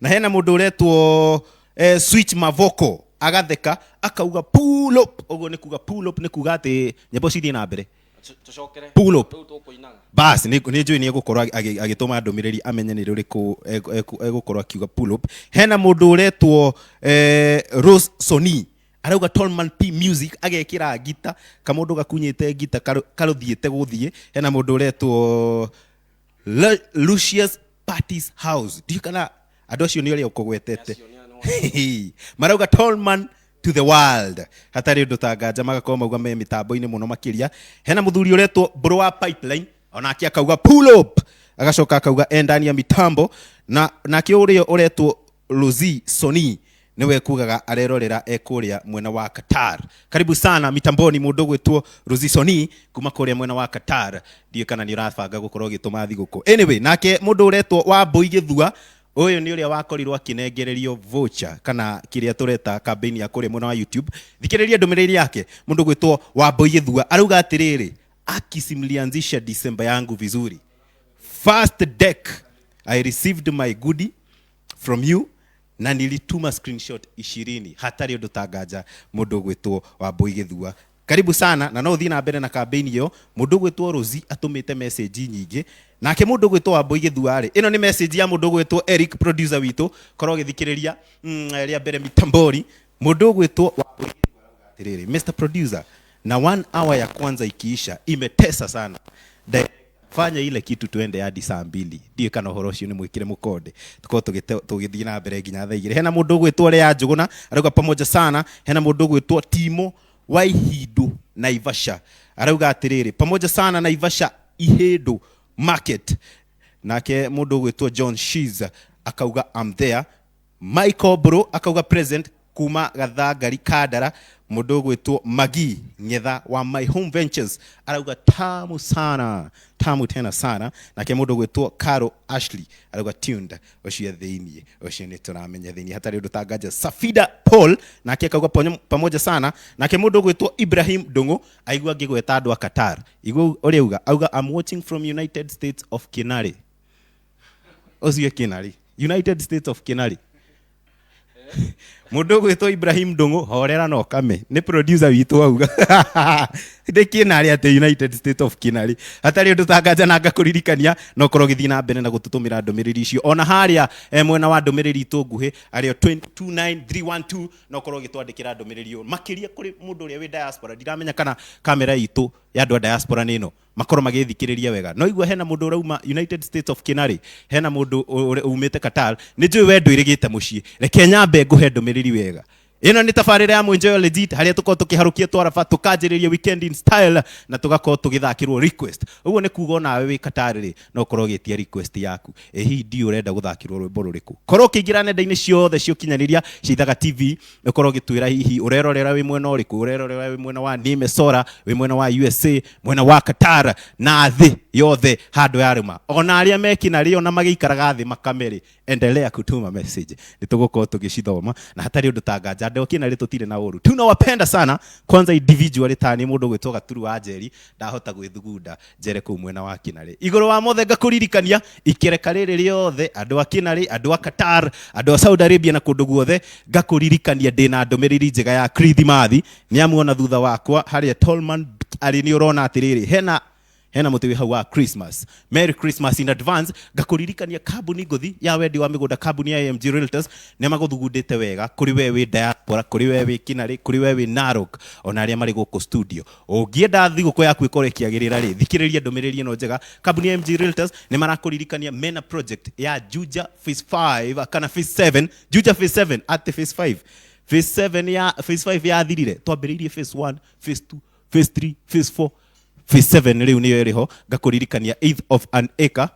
Na hena mũndũ ũretwo Switch Mavoko, agatheka akauga pull up. Ũguo nĩ kuga pull up nĩ kuga atĩ nyĩmbo cithiĩ na mbere. Tũcokere. Pull up. Rĩu tũkũinaga. Bas, nĩ njũĩ nĩ egũkorwo agĩtũma ndũmĩrĩri amenye nĩ rũrĩkũ egũkorwo akiuga pull up. Hena mũndũ ũretwo Rose Soni, arauga Tolman P music, agekĩra ngita, kamũndũ gakunyĩte ngita karũthiĩte gũthiĩ. Hena mũndũ ũretwo Lucius Parties House, ndiũ kana andũ acio nĩ ũrĩa ũkũgwetete. Acio nĩ Marauga Tolman to the world, hatarĩ ũndũ ta nganja magakorwo mauga me mĩtambo-inĩ mũno makĩria. Hena mũthuri ũretwo Mbũrũ wa Pipeline, onake akauga pull up, agacoka akauga e ndani ya mitambo. Na nake ũrĩa ũretwo Rosie Soni niwe kugaga arerorera e kũrĩa mwena wa Qatar. Karibu sana mitamboni, mũndũ ũgwĩtwo Rosie Soni kuma kũrĩa mwena wa Qatar. Ndiũĩ kana nĩ ũrabanga gũkorwo ũgĩtũma thigũkũ. Anyway, nake mũndũ ũretwo Wambũi Gĩthua, ũyũ nĩ ũrĩa wakorirwo akĩnengererio voucher kana kĩrĩa tũreta campaign ya kũrĩa mwena wa YouTube. Thikĩrĩria ndũmĩrĩri yake. Mũndũ ũgwĩtwo Wambũi Gĩthua arauga atĩrĩrĩ, "Akisi mlianzisha December yangu vizuri. First Dec I received my goodie from you na nilituma screenshot 20." Hatarĩ ũndũ ta nganja, mũndũ ũgwĩtwo Wambũi Gĩthua, karibu sana, na no ũthiĩ na mbere na campaign ĩyo. Mũndũ ũgwĩtwo Rosie atũmĩte message nyingĩ. Nake mũndũ ũgwĩtwo Wambũi Gĩthua rĩ, ĩno nĩ message ya mũndũ ũgwĩtwo Eric, producer witũ, korwo ũgĩthikĩrĩria rĩa mbere mitambori. Mũndũ ũgwĩtwo Wambũi Gĩthua arauga atĩrĩrĩ, "Mr Producer, na one hour ya kwanza ikiisha imetesa sana. Fanya ile kitu tuende hadi saa 2." Ndiũĩ kana ũhoro ũcio nĩ mwĩkĩre mũkonde, tũkorwo tũgĩthiĩ na mbere nginya thaa 2. Hena mũndũ ũgwĩtwo Lea Njũgũna, arauga pamoja sana. Hena mũndũ ũgwĩtwo Timo wa Ihindu Naivasha, arauga atĩrĩrĩ, pamoja sana Naivasha Ihĩndũ market. Nake mũndũ ũgwĩtwo John Shiz akauga I'm there. Michael Bro akauga present kuma Gathangari Kandara. Mũndũ ũgwĩtwo Magi Ng'etha wa My Home Ventures arauga tamu sana, tamu tena sana. Nake mũndũ ũgwĩtwo Caro Ashley arauga tuned. Ũcio thĩiniĩ ũcio nĩ tũramenya thĩiniĩ, hatarĩ ũndũ ta nganja. Safida Paul nake akauga pamoja sana. Nake mũndũ ũgwĩtwo Ibrahim Ndung'u aigua ngĩgweta andũ a Qatar, igua ũrĩa auga, auga "I'm watching from United States of Kinari." Ũcio Kinari, United States of Kinari. Mũndũ ũgwĩtwo Ibrahim Ndung'u, horera no kame nĩ producer witũ, auga ndĩ Kinari, atĩ United States of Kinari. Hatarĩ ũndũ tanganja, na ngakũririkania no korwo ũgĩthiĩ na mbere na gũtũtũmĩra ndũmĩrĩri icio ona harĩa mwena wa ndũmĩrĩri itũ nguhĩ arĩo 29312, no korwo ũgĩtwandĩkĩra ndũmĩrĩri ĩyo makĩria kũrĩ mũndũ ũrĩa wĩ diaspora. Ndiramenya kana kamera itũ ya andũ a diaspora nĩ ĩno makorwo magĩthikĩrĩria wega, no igua hena mũndũ ũrauma United States of Kinari, hena mũndũ umĩte Qatar. Nĩ njũĩ we ndwĩrĩgĩte mũciĩ, reke nyambe ngũhe ndũmĩrĩri wega. Ĩno nĩ tabarĩra ya Mwenjoyo Legit harĩa tũkorwo tũkĩharũkia twaraba, tũkanjĩrĩria weekend in style na tũgakorwo tũgĩthakĩrwo request. Ũguo nĩ kuga onawe wĩ Qatar rĩ, no ũkorwo ũgĩtia request yaku. Ĩ hihi ndiũ ũrenda gũthakĩrwo rwĩmbo rũrĩkũ? Korwo ũkĩingĩra nenda-inĩ ciothe cia ũkinyanĩria cia Ithaga TV, ũkorwo ũgĩtwĩra hihi ũrerorera wĩ mwena ũrĩkũ, ũrerorera wĩ mwena wa Nimesora, wĩ mwena wa USA, mwena wa Qatar na thĩ yothe handũ yarũma. Ona arĩa me kĩnarĩ ona magĩikaraga thĩ makame rĩ, endelea kutuma message, nĩ tũgũkorwo tũgĩcithoma na hatarĩ ũndũ ta nganja. Andũ a kĩnarĩ tũtirĩ na ũru, tunawapenda sana. Kwanza individually ta niĩ mũndũ gwĩtwo Gaturu wa Njeri, ndahota gwĩthugunda njere kũu mwena wa kĩnarĩ. Igũrũ wa mothe ngakũririkania ikereka rĩrĩ rĩothe, andũ a kĩnarĩ, andũ a Qatar, andũ a Saudi Arabia na kũndũ guothe, ngakũririkania ndĩna ndũmĩrĩri njega ya Krithimathi. Nĩ amu ona thutha wakwa harĩa Tolman arĩ nĩ ũrona atĩrĩrĩ, hena mũtĩ wĩ hau wa Christmas. Merry Christmas in advance. Ngakũririkania kambuni ngũthi ya wendi wa mĩgũnda, kambuni ya AMG Realtors, nĩ magũthugundĩte wega kũrĩ we wĩ diaspora, kũrĩ we wĩ kĩnarĩ, kũrĩ we wĩ Narok, ona arĩa marĩ gũkũ studio. Ũngĩenda thigũkũ yaku ĩkorwo ĩkĩagĩrĩra rĩ, thikĩrĩria ndũmĩrĩri ĩno njega. Kambuni ya AMG Realtors nĩ marakũririkania mena project ya Juja Phase 5 kana Phase 7. Juja Phase 7, atĩ Phase 5, Phase 7 ya Phase 5 yathirire, twambĩrĩirie Phase 1, Phase 2, Phase 3, Phase 4, Phase 7 rĩu nĩyo ĩrĩho. Ngakũririkania eighth of an acre,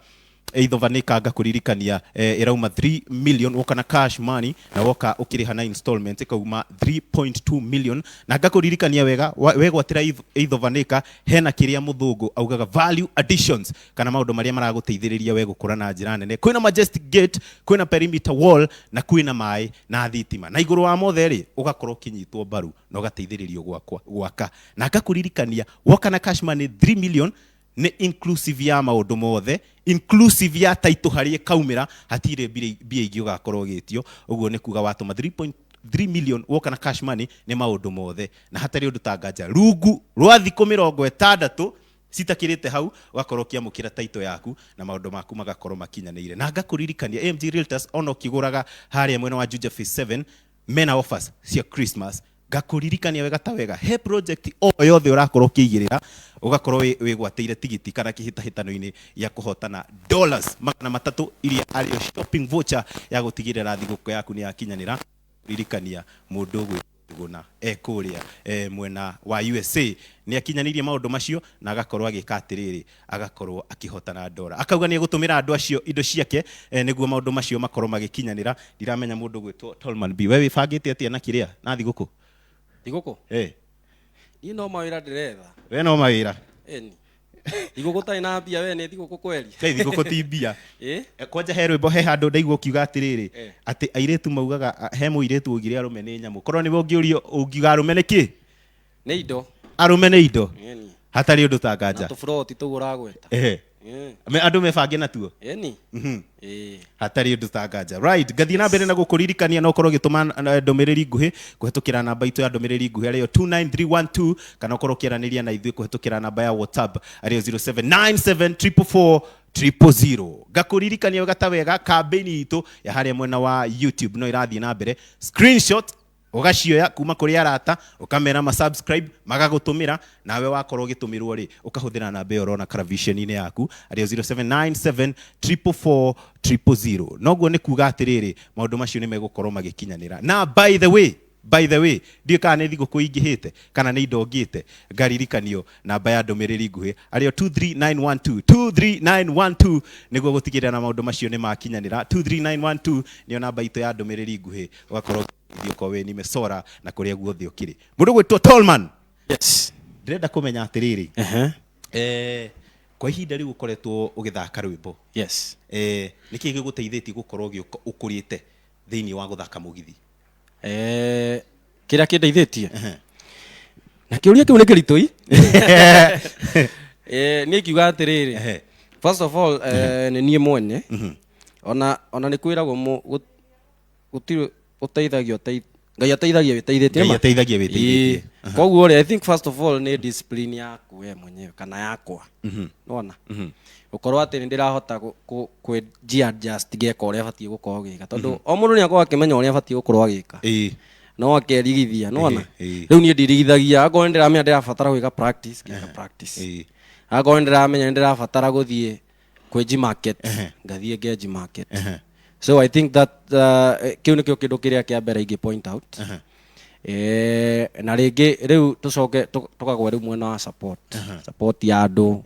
eighth of an acre, ngakũririkania ĩrauma 3 million woka na cash money, na woka ũkĩrĩha na installment ĩkauma 3.2 million. Na ngakũririkania wega, wegwatĩra eighth of an acre, hena kĩrĩa mũthũngũ augaga value additions, kana maũndũ marĩa maragũteithĩrĩria we gũkũra na njĩra nene. Kwĩna majestic gate, kwĩna perimeter wall, na kwĩna maĩ na thitima, na igũrũ wa mothe rĩ, ũgakorwo ũkĩnyitwo mbaru na ũgateithĩrĩrio gwaka. Na ngakũririkania woka na cash money 3 million nĩ inclusive ya maũndũ mothe, inclusive ya title harĩa ĩkaumĩra, hatirĩ mbia ingĩ ũgakorwo ũgĩtio. Ũguo nĩ kuga watũma 3.3 million woka na cash money nĩ maũndũ mothe, na hatarĩ ũndũ ta nganja rungu rwa thikũ 60 citakĩrĩte hau, ũgakorwo ũkĩamũkĩra title yaku na maũndũ maku magakorwo makinyanĩire. Na ngakũririkania AMG Realtors, ona ũkĩgũraga harĩa mwena wa Juja Phase 7, mena offers cia Christmas. Ngakũririkania wega ta wega, he project o yothe ũrakorwo ũkĩigĩrĩra, ũgakorwo wĩgwatĩire tigiti kana kĩhĩtahĩtano-inĩ gĩa kũhotana dollars 300, iria arĩo shopping voucher ya gũtigĩrĩra thigũkũ yaku nĩ yakinyanĩra. Ririkania mũndũ ũgwĩtwo e kũrĩa mwena wa USA nĩ akinyanĩirie maũndũ macio na agakorwo agĩka atĩrĩrĩ, agakorwo akĩhotana ndora, akauga nĩ egũtũmĩra andũ acio indo ciake nĩguo maũndũ macio makorwo magĩkinyanĩra. Ndiramenya mũndũ gwĩtwo Tolman B, we wĩbangĩte atĩa na kĩrĩa na thigũkũ? Thigũkũ? Eh. Niĩ no mawĩra ndĩretha. We no mawĩra? Ĩni, thigũkũ tarĩ na mbia, we nĩ thigũkũ kweri. Kai thigũkũ ti mbia? Ĩ. Kwanja he rwĩmbo, he handũ ndaigua ũkiuga atĩrĩrĩ, atĩ airĩtu maugaga, he mũirĩtu augire arũme nĩ nyamũ. Korwo nĩwe ũngĩũrio, ũngiuga arũme nĩ kĩ? Nĩ indo. Arũme nĩ indo. Ĩni. Hatarĩ ũndũ ta na nganja. Tũburoti tũu ũragweta. Ehe. Andũ mebange natuo. Ĩni. Ĩ. Hatarĩ ũndũ ta nganja. Right, ngathiĩ na mbere na gũkũririkania no ũkorwo ũgĩtũma ndũmĩrĩri nguhĩ kũhetũkĩra namba itũ ya ndũmĩrĩri nguhĩ arĩyo 29312, kana ũkorwo ũkĩaranĩria na ithuĩ kũhetũkĩra namba ya WhatsApp arĩyo 0797 444 000. Ngakũririkania wega ta wega, kambĩini itũ ya harĩa mwena wa YouTube no ĩrathiĩ na mbere. Screenshot ũgacioya kuma kũrĩ arata, ũkamera ma subscribe, magagũtũmĩra, nawe wakorwo ũgĩtũmĩrwo rĩ, ũkahũthĩra namba ĩyo ũrona karaviceni-inĩ yaku arĩyo 0797 444 000. Noguo nĩ kuga atĩrĩrĩ, maũndũ macio nĩ megũkorwo magĩkinyanĩra. Na by the way, ndiũĩ kana nĩ thigũkũ ingĩhĩte kana nĩ indo ngĩte, ngaririkanio namba ya ndũmĩrĩri nguhĩ arĩyo 23912, 23912, nĩguo gũtigĩrĩra na maũndũ macio nĩ makinyanĩra. 23912 nĩyo namba itũ ya ndũmĩrĩri nguhĩ, ũgakorwo ũgĩthiĩ okorwo wĩ Nimesora na kũrĩa guothe ũkĩrĩ. Mũndũ gwĩtwo Tolman, Yes. ndĩrenda kũmenya atĩrĩrĩ, Ehe. Kwa ihinda rĩu ũkoretwo ũgĩthaka rwĩmbo, nĩkĩ gĩgũteithĩtie gũkorwo ũgĩũka ũkũrĩte thĩinĩ wa gũthaka mũgithi? Kĩrĩa kĩndeithĩtie na kĩũria kĩu nĩ kĩritũ i niĩ ingiuga atĩrĩrĩ, first of all, nĩ niĩ mwene, ona nĩ kwĩragwo gũtirĩ ũteithagio Ngai ateithagia wĩteithĩtie. Ngai ateithagia wĩteithĩtie. Ĩĩ. Koguo rĩ, I think first of all nĩ discipline yaku we mwenyewe kana yakwa, nona gũkorwo atĩ nĩ ndĩrahota kwĩ adjust, ngeka ũrĩa batiĩ gũkorwo gĩka, tondũ o mũndũ nĩ akorwo akĩmenya ũrĩa batiĩ gũkorwo agĩka, no akerigithia, nona. Rĩu niĩ ndirigithagia. Akorwo nĩ ndĩramenya ndĩrabatara gwĩka practice, ngeka practice. Akorwo nĩ ndĩramenya nĩ ndĩrabatara gũthiĩ kwĩ market, ngathiĩ ngenji market. So I think that kĩu nĩkĩo kĩndũ kĩrĩa kĩa mbere ingĩ point out. Na rĩngĩ rĩu tũcoke tũkagwe rĩu mwena wa support, support ya andũ,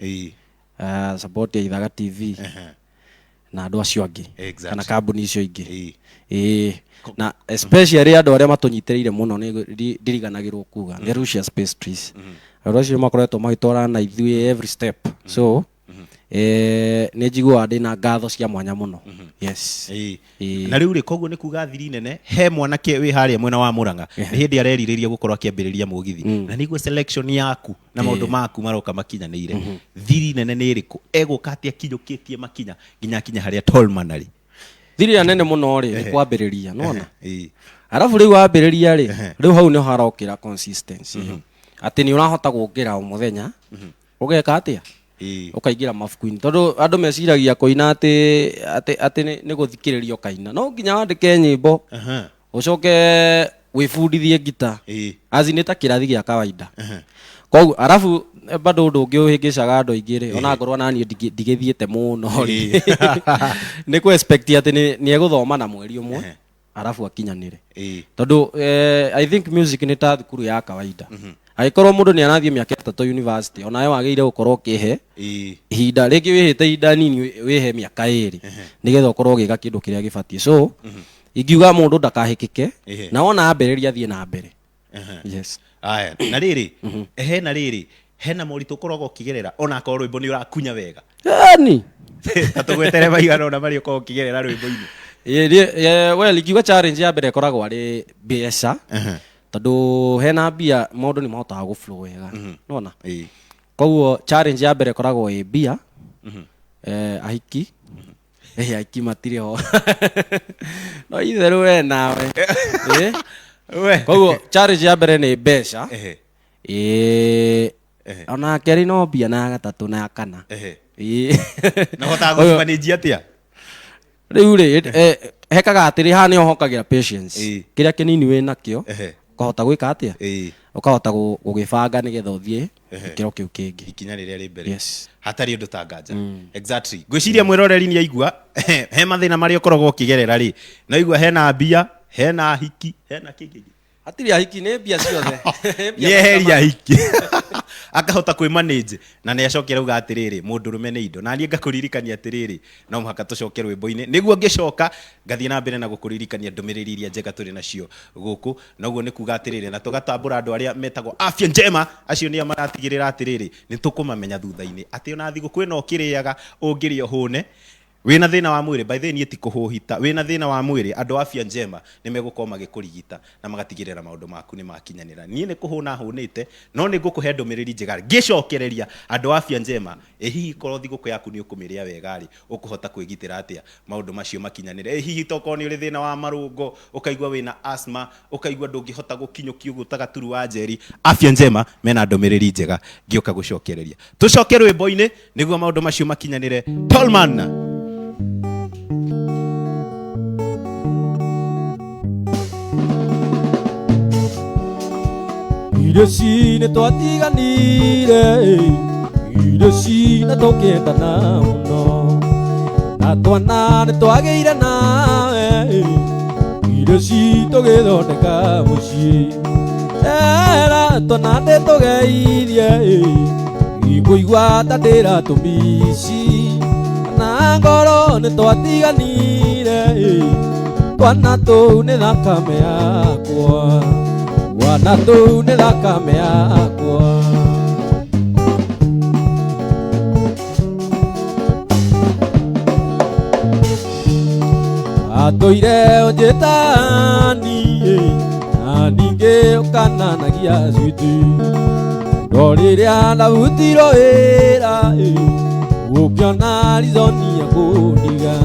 support ya Ithaga TV na andũ acio angĩ kana kambuni icio ingĩ. Ĩĩ, na especially andũ arĩa matũnyitĩrĩire mũno nĩ ndiriganagĩrwo kuga nĩ Lucius Pastries. Andũ acio makoretwo magĩtwarana na ithuĩ every step, so nĩ njiguaga ndĩna ngatho cia mwanya mũno. Yes. Ĩĩ. Na rĩu rĩ, koguo nĩ kuga thiri nene he mwanake wĩ harĩa mwena wa Murang'a nĩ hĩndĩ arerirĩria gũkorwo akĩambĩrĩria mũgithi, na nĩguo selection yaku na maũndũ maku maroka makinyanĩire. Thiri nene nĩ ĩrĩkũ? Egũka atĩa kinyũkĩtie makinya nginya akinya harĩa Tolman arĩ? Thiri ĩrĩa nene mũno rĩ, nĩ kwambĩrĩria nona. Arabu rĩu wambĩrĩria rĩ, rĩu hau nĩho harokĩra consistency ĩyo, atĩ nĩ ũrahota gũkĩra o mũthenya ũgeka atĩa, ũkaingĩra mabuku-inĩ, tondũ andũ meciragia kũina atĩ nĩ gũthikĩrĩria ũkaina. No nginya wandĩke nyĩmbo, ũcoke wĩbundithie ngita, azi nĩ ta kĩrathi gĩa kawaida. Koguo arabu bado ũndũ ũngĩ ũhĩngĩcaga andũ aingĩ rĩ, ona ngorwo naniĩ ndigĩthiĩte mũno rĩ, nĩ kũ expect atĩ nĩ egũthoma na mweri ũmwe arabu akinyanĩre, tondũ I think music nĩ ta thukuru ya kawaida. Angĩkorwo mũndũ nĩ arathiĩ mĩaka 3 university, onawe wagĩrĩire gũkorwo ũkĩhe ihinda rĩngĩ, wĩhĩte ihinda nini, wĩhe mĩaka 2 nĩgetha ũkorwo ũgĩka kĩndũ kĩrĩa gĩbatiĩ. So ingiuga mũndũ ndakahĩkĩke, na wona ambĩrĩria, athiĩ na mbere. Yes. Aya, na rĩrĩ, hena rĩrĩ, hena moritũ ũkoragwo ũkĩgerera ona akorwo rwĩmbo nĩ ũrakunya wega? Yani. Ta tũgwetere maigana ona marĩa ũkoragwo ũkĩgerera rwĩmbo-inĩ. Well, ingiuga challenge ya mbere ĩkoragwo arĩ mbeca, tondũ hena mbia maũndũ nĩ mahotaga gũ flow wega, nona. Koguo challenge ya mbere ĩkoragwo ĩ mbia. Ahiki, ahiki matirĩ ho, no itherũ we nawe. Koguo challenge ya mbere nĩ mbeca. Ĩĩ, ona kerĩ no mbia, na ya gatatũ na ya kana. Ĩĩ. Na ũhotaga gũcimanĩnjia atĩa? Rĩu rĩ, hekaga atĩrĩ, haha nĩho hokagĩra patience. Kĩrĩa kĩnini wĩ nakĩo, ũkahota gwĩka atĩa, ũkahota gũgĩbanga nĩgetha ũthiĩ gĩkĩro kĩu kĩngĩ. Ikinya rĩrĩa rĩ mbere. Yes. Hatarĩ ũndũ ta nganja. Exactly. Ngwĩciria mwĩroreri nĩ aigua he mathĩna marĩa ũkoragwo ũkĩgerera rĩ, no aigua hena mbia, hena hiki, hena kĩngĩ. Hatirĩ ahiki, nĩ mbia ciothe. Nĩ eheria hiki akahota kwĩ manage, na nĩ acokera auga atĩrĩrĩ, mũndũrũme nĩ indo. Na niĩ ngakũririkania atĩrĩrĩ, no mũhaka tũcoke rwĩmbo-inĩ nĩguo ngĩcoka ngathiĩ na mbere na gũkũririkania ndũmĩrĩri iria njega tũrĩ nacio gũkũ. Noguo nĩ kuga atĩrĩrĩ, na tũgatambũra andũ arĩa metagwo Afya Njema, acio nĩo maratigĩrĩra atĩrĩrĩ nĩ tũkũmamenya thutha-inĩ, atĩ ona thigũkũ ĩno ũkĩrĩaga ũngĩrĩa ũhũne wĩna thĩna wa mwĩrĩ, by the way niĩ ti kũhũhita, wĩna thĩna wa mwĩrĩ, andũ a Afya Njema nĩ megũkorwo magĩkũrigita na magatigĩrĩra maũndũ maku nĩ makinyanĩra. Niĩ nĩ kũhũna hũnĩte, no nĩ ngũkũhe ndũmĩrĩri njega ngĩcokereria andũ a Afya Njema. Ĩ hihi korwo thigũkũ yaku nĩ ũkũmĩrĩa wega rĩ, ũkũhota kwĩgitĩra atĩa maũndũ macio makinyanĩre? Ĩ hihi tokorwo nĩ ũrĩ thĩna wa marũngo, ũkaigua wĩna asthma, ũkaigua ndũngĩhota gũkinyũkia ũguo ta gaturu wa njeri, Afya Njema mena ndũmĩrĩri njega ngĩũka gũcokereria. Tũcoke rwĩmbo-inĩ nĩguo maũndũ macio makinyanĩre. Tolman. Irio ci nĩ twatiganire, irio ci na tũkĩendana mũno, na twana nĩ twagĩire nawe, irio ci tũgĩthondeka mũciĩ. Era twana ndĩ tũgeithie, ikũigua ta ndĩratũmici, na ngoro nĩ twatiganire. Twana tũu nĩ thakame yakwa, twana tũu nĩ thakame yakwa. Atũire ũnjĩtani na ningĩ ũkananagia cuiti, no rĩrĩa ndarutirwo wĩra ũkĩona rizoni ya kũndiga.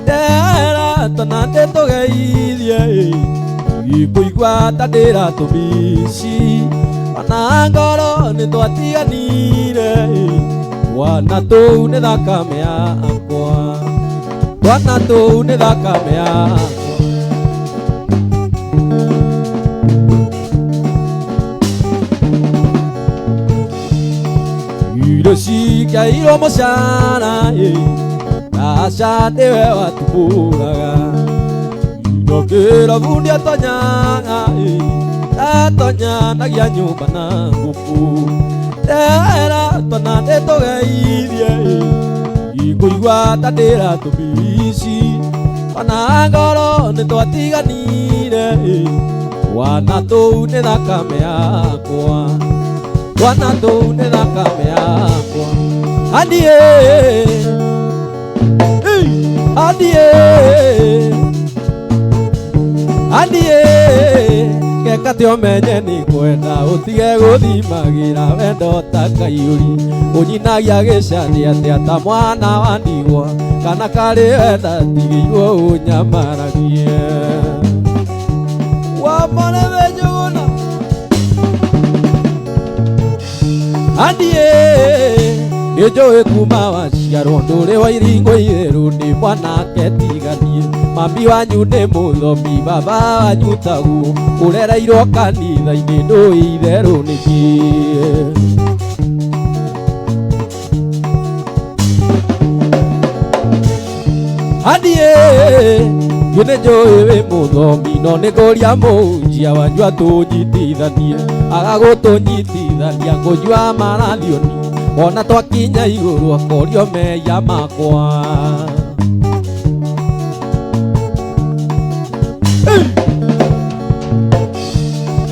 Ndera twana ndĩtũgeithie, ikũigua ta ndĩratũmici, ona ngoro nĩ twatiganire. Twana tũu nĩ thakame yakwa, twana tũu nĩ thakame yakwa. Irio cikairwo mũcara, aca nĩwe watubũraga. Ndokĩra bundi atonyaga. Ndĩratonyanagia nyũmba na ngũkũ ndera twana nĩtũgeithie ikũigua ta ndĩratũmici ona ngoro nĩtwatiganire wana tũu nĩ thakame yakwa twana tũu nĩ thakame yakwa andie andie andie kekate ũmenye nĩ kwenda ũtige gũthimagĩra wendo ta kaiyũri ũnyinagia gĩcani atĩa ta mwana wa ndigwa kana karĩ wenda tigĩirwo ũnyamaragie wamone njuguna andie nĩnjũĩ kuma waciarwo ndũrĩ wa iringo itherũ nĩ mwanake tiganie mami wanyu nĩ mũthomi baba wanyu taguo ũrereirwo kanitha-inĩ ndũĩ itherũ nĩkĩ andie nĩ njũĩ wĩ mũthomi no nĩ ngũria mũhunjia wanyu atũnyitithanie agagũtũnyitithania ngũnyua marathioni ona twakinya igũrũ akorio meya makwa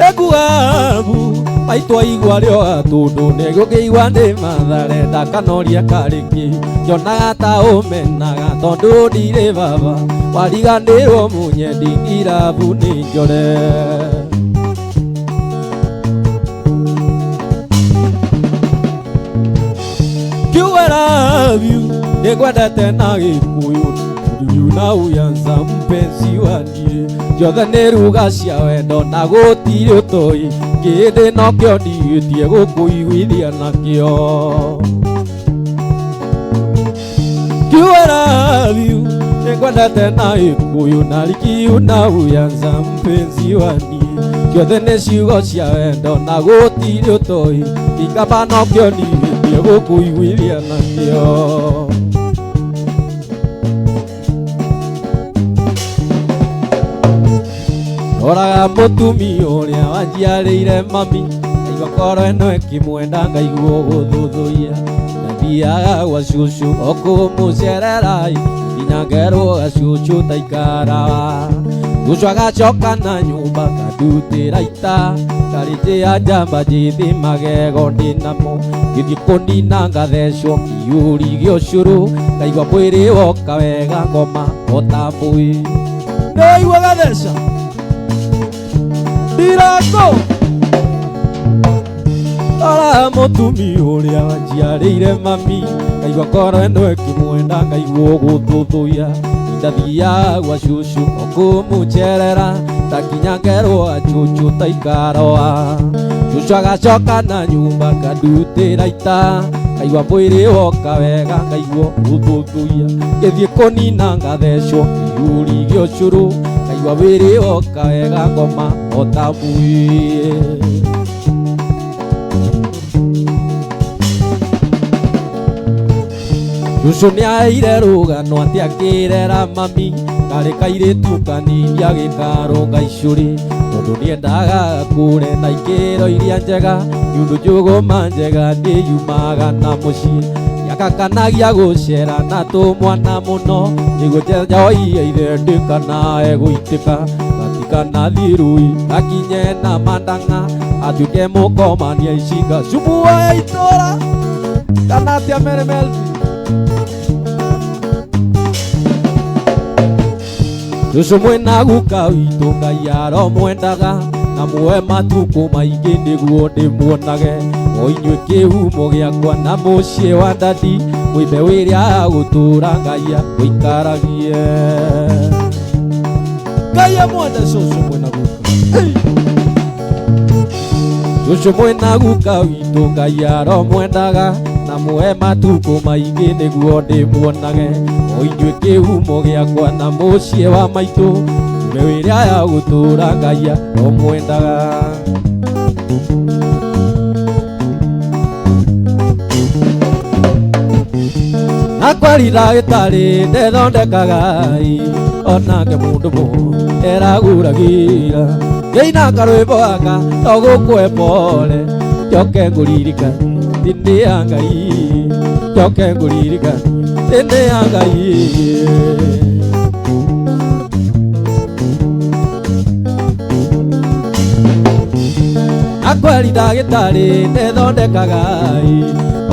Ekuabu maitũ aigua rĩoga tũndũ nĩgũkĩigua ndĩ mathare ndakanoria karĩkĩ nyonaga ta ũmenaga tondũ ndirĩ baba wariganĩrwo mũnyendi irabu nĩ njore I love you nĩngwendete na gĩkũyũ na uyanza mpenzi waniĩ ciothe nĩ ruga cia wendo na gũtirĩ ũtoĩ kĩndĩ nokĩo ndigĩtie gũkũiguithia nakĩo I love you nĩngwendete na gĩkũyũ na rikiu na uyanza mpenzi waniĩ ciothe nĩ ciugo cia wendo na gũtirĩ ũtoĩ kĩkaba nokĩo ndigĩtie gũkũiguithia nakĩo Roraga mũtumia ũrĩa wanjiarĩire mami ngaigua ngoro ĩno ĩkĩmwenda ngaigua gũthũthũia ndathiaga gwa cũcũ o kũmũcerera nginya ngerwo gacũcũ taikaraga cũcũ agacoka na nyũmba kandutĩra ita karĩtĩa njamba njĩthĩ magego ndĩnamo ngĩthiĩ kũnina ngathecwo kĩũri gĩa ũcũrũ ngaigua mwĩrĩ woka wega ngoma ota mbũi nĩwaigua gatheca Ndirako Rora mũtumia ũrĩa wanjiarĩire mami ngaigua ngoro ĩno ĩkĩmwenda ngaigua gũthũthũia ndathiaga gwa cũcũ o kũmũcerera ndakinya ngerwo gacũcũ taikaroa cũcũ agacoka na nyũmba kandutĩra ita ngaigua mwĩrĩ woka wega ngaigua gũthũthũia ngĩthiĩ kũnina ngathecwo kĩũri gĩa ũcũrũ ngaigua mwĩrĩ woka wega ngoma ota mbui Cũcũ nĩaheire rũgano atĩ akĩrera mami karĩ kairĩtu kanini agĩkarũnga icũrĩ tondũ nĩendaga akũre na ikĩro iria njega nĩũndũ njũgũma njega nĩyumaga na mũciĩ nĩakakanagia gũcera na tũmwana mũno nĩguo njoiye ithe ndĩkanae gũitĩka gatikanathiĩ rũĩ gakinye na mandang'a atuĩke mũkomania icinga cumbua ya itũra kana atĩa Mary Melvin Cũcũ mwĩna guka witũ Ngai aromwendaga na muoe matukũ maingĩ nĩguo ndĩmuonage o inyuĩ kĩhumo gĩakwa na mũciĩ wa ndadi mwĩ mbeũ ĩrĩa ya gũtũũra Ngai agũikaragie Ngai amwende cũcũ mwĩna guka Cũcũ mwĩna guka witũ Ngai aromwendaga na muoe matukũ maingĩ nĩguo ndĩmuonage o inyuĩ kĩhumo gĩakwa na mũciĩ wa maitũ mbeũ ĩrĩa ya gũtũũra Ngai aromwendaga Akwari ndagĩtarĩ ndethondekaga onake mũndũ mũũ eragũragĩra Ngĩina karwĩmbo gaka no gũkũhe pole njoke ngũririkane ndĩ ya Ngai njoke ngũririkane ndĩ ya Ngai. Akweri ndagĩtarĩ ndethondekaga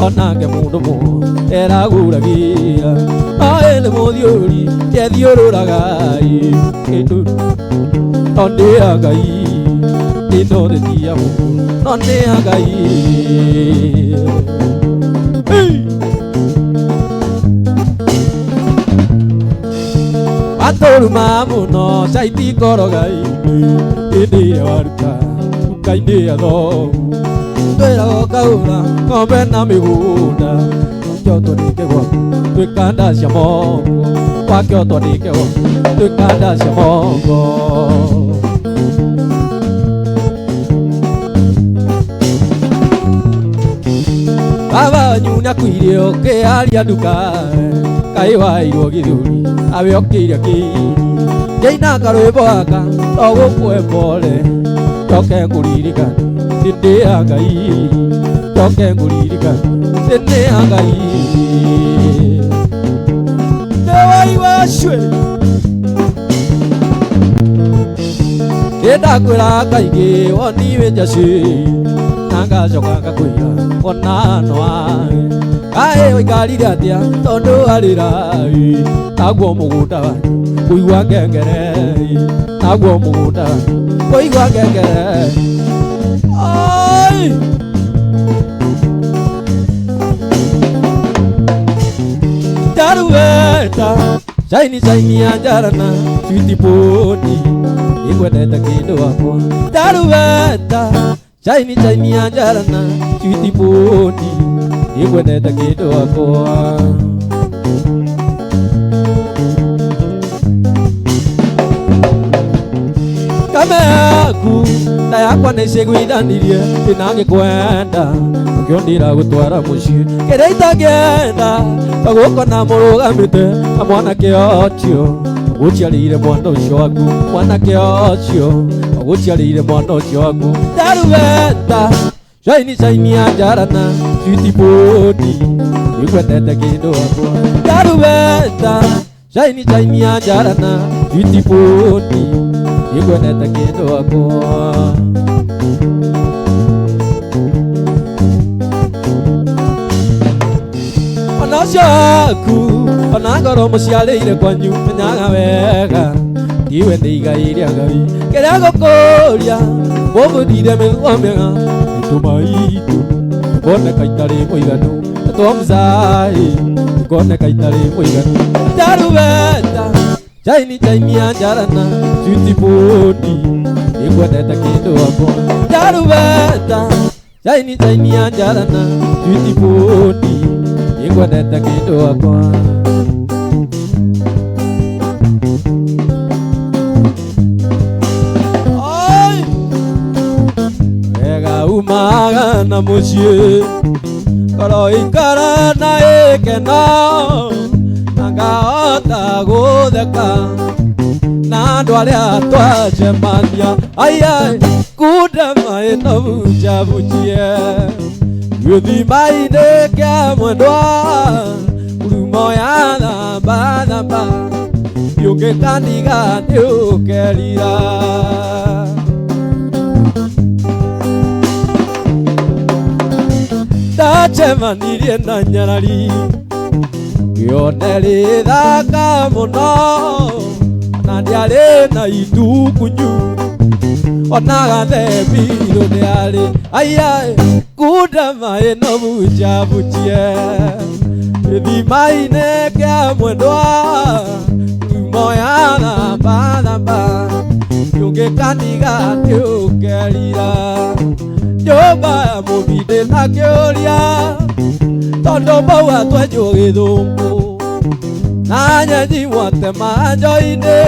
onake mũndũ mũno eraguragia no ĩndĩ mũthiũrũri ndethiũrũraga kĩndũ no nĩ ya Ngai ĩno thĩ ti ya mũndũ no nĩ ya Ngai. Atũruma mũno caitikoroga-inĩ hĩndĩ ĩrĩa waruta nduka-inĩ ya thoguo twĩragwo ũkaũra ng'ombe na mĩgũnda wakĩotwo nĩke gwaku twĩkanda cia moko wakĩotwo nĩke gwaku twĩkanda cia moko. Baba wanyu nĩakuire ũkĩaria nduka kaĩ wairwo gĩthũri awe ũkĩiria kĩini ngĩina karwĩmbo gaka no gũkũhe pole njoke ngũririkane ndĩ ya Ngai njoke ngũririkane ndĩ ya Ngai. Nĩwaigua cwe nĩndakwĩra kaingĩ woni wĩ njacĩ na ngacoka ngakwĩra ona no wage kaĩ waikarire atĩa tondũ arĩra naguo mũgũnda wanyu kũigua ngengere naguo mũgũnda wanyu kũigua ngengere. Ai! Daruweta shaini shaini ya njarana sweetie poni ikwendete kĩndũ wakwa. Daruweta shaini shaini ya njarana sweetie poni ikwendete kĩndũ wakwa. Kame yaku nda yakwa nĩcĩguithanirie ndinangĩkwenda ũkĩondira gũtwara mũciĩ kĩrĩa itangĩenda tagũkona mũrũgamĩte na mwanake ũcio ũgũciarĩire mwana ũcio waku mwanake ũcio ũgũciarĩire mwana ũcio waku. Daruweta shaini shaini ya njarana sweetie poni ikwendete kĩndũ wakwa. Daruweta shaini shaini ya njarana sweetie poni ikwendete kĩndũ wakwa. Ona ũcio waku ona ngorwo mũciarĩire kwanyu menyaga wega tiwe nĩ igai rĩa Ngai kĩrĩa ngũkũria mũbundithie mĩtugo mĩega mĩtũ maitũ ngũoneka itarĩ mũiganu twa mzai ngũoneka itarĩ mũiganu. Daruweta shaini shaini ya njarana sweetie poni ikwendete kĩndũ wakwa. Daruweta shaini shaini ya njarana sweetie poni ikwendete kĩndũ wakwa. Ai! Wega umaga na mũciĩ ngoro ikara na ĩkeno na ngahota gũtheka na andũ arĩa twacemania ai kunda maĩ no bunjabunjie gĩthima-inĩ kĩa mwendwa ngurumo ya thambathamba yũngĩkandiga nĩũkerira. Ndacemanirie na nyarari ngĩone rĩthaka mũno na ndiarĩ na itukunyu ona gathembirũ nĩarĩ ai kunda maĩ no bunjabunjie gĩthima-inĩ kĩa mwendwa ngurumo ya thambathamba yũngĩkandiga nĩũkerira. Nyũmba ya mũbindĩ na kĩũria tondũ mau atwenjwo gĩthũngũ na nyenyi mwatema njoinĩ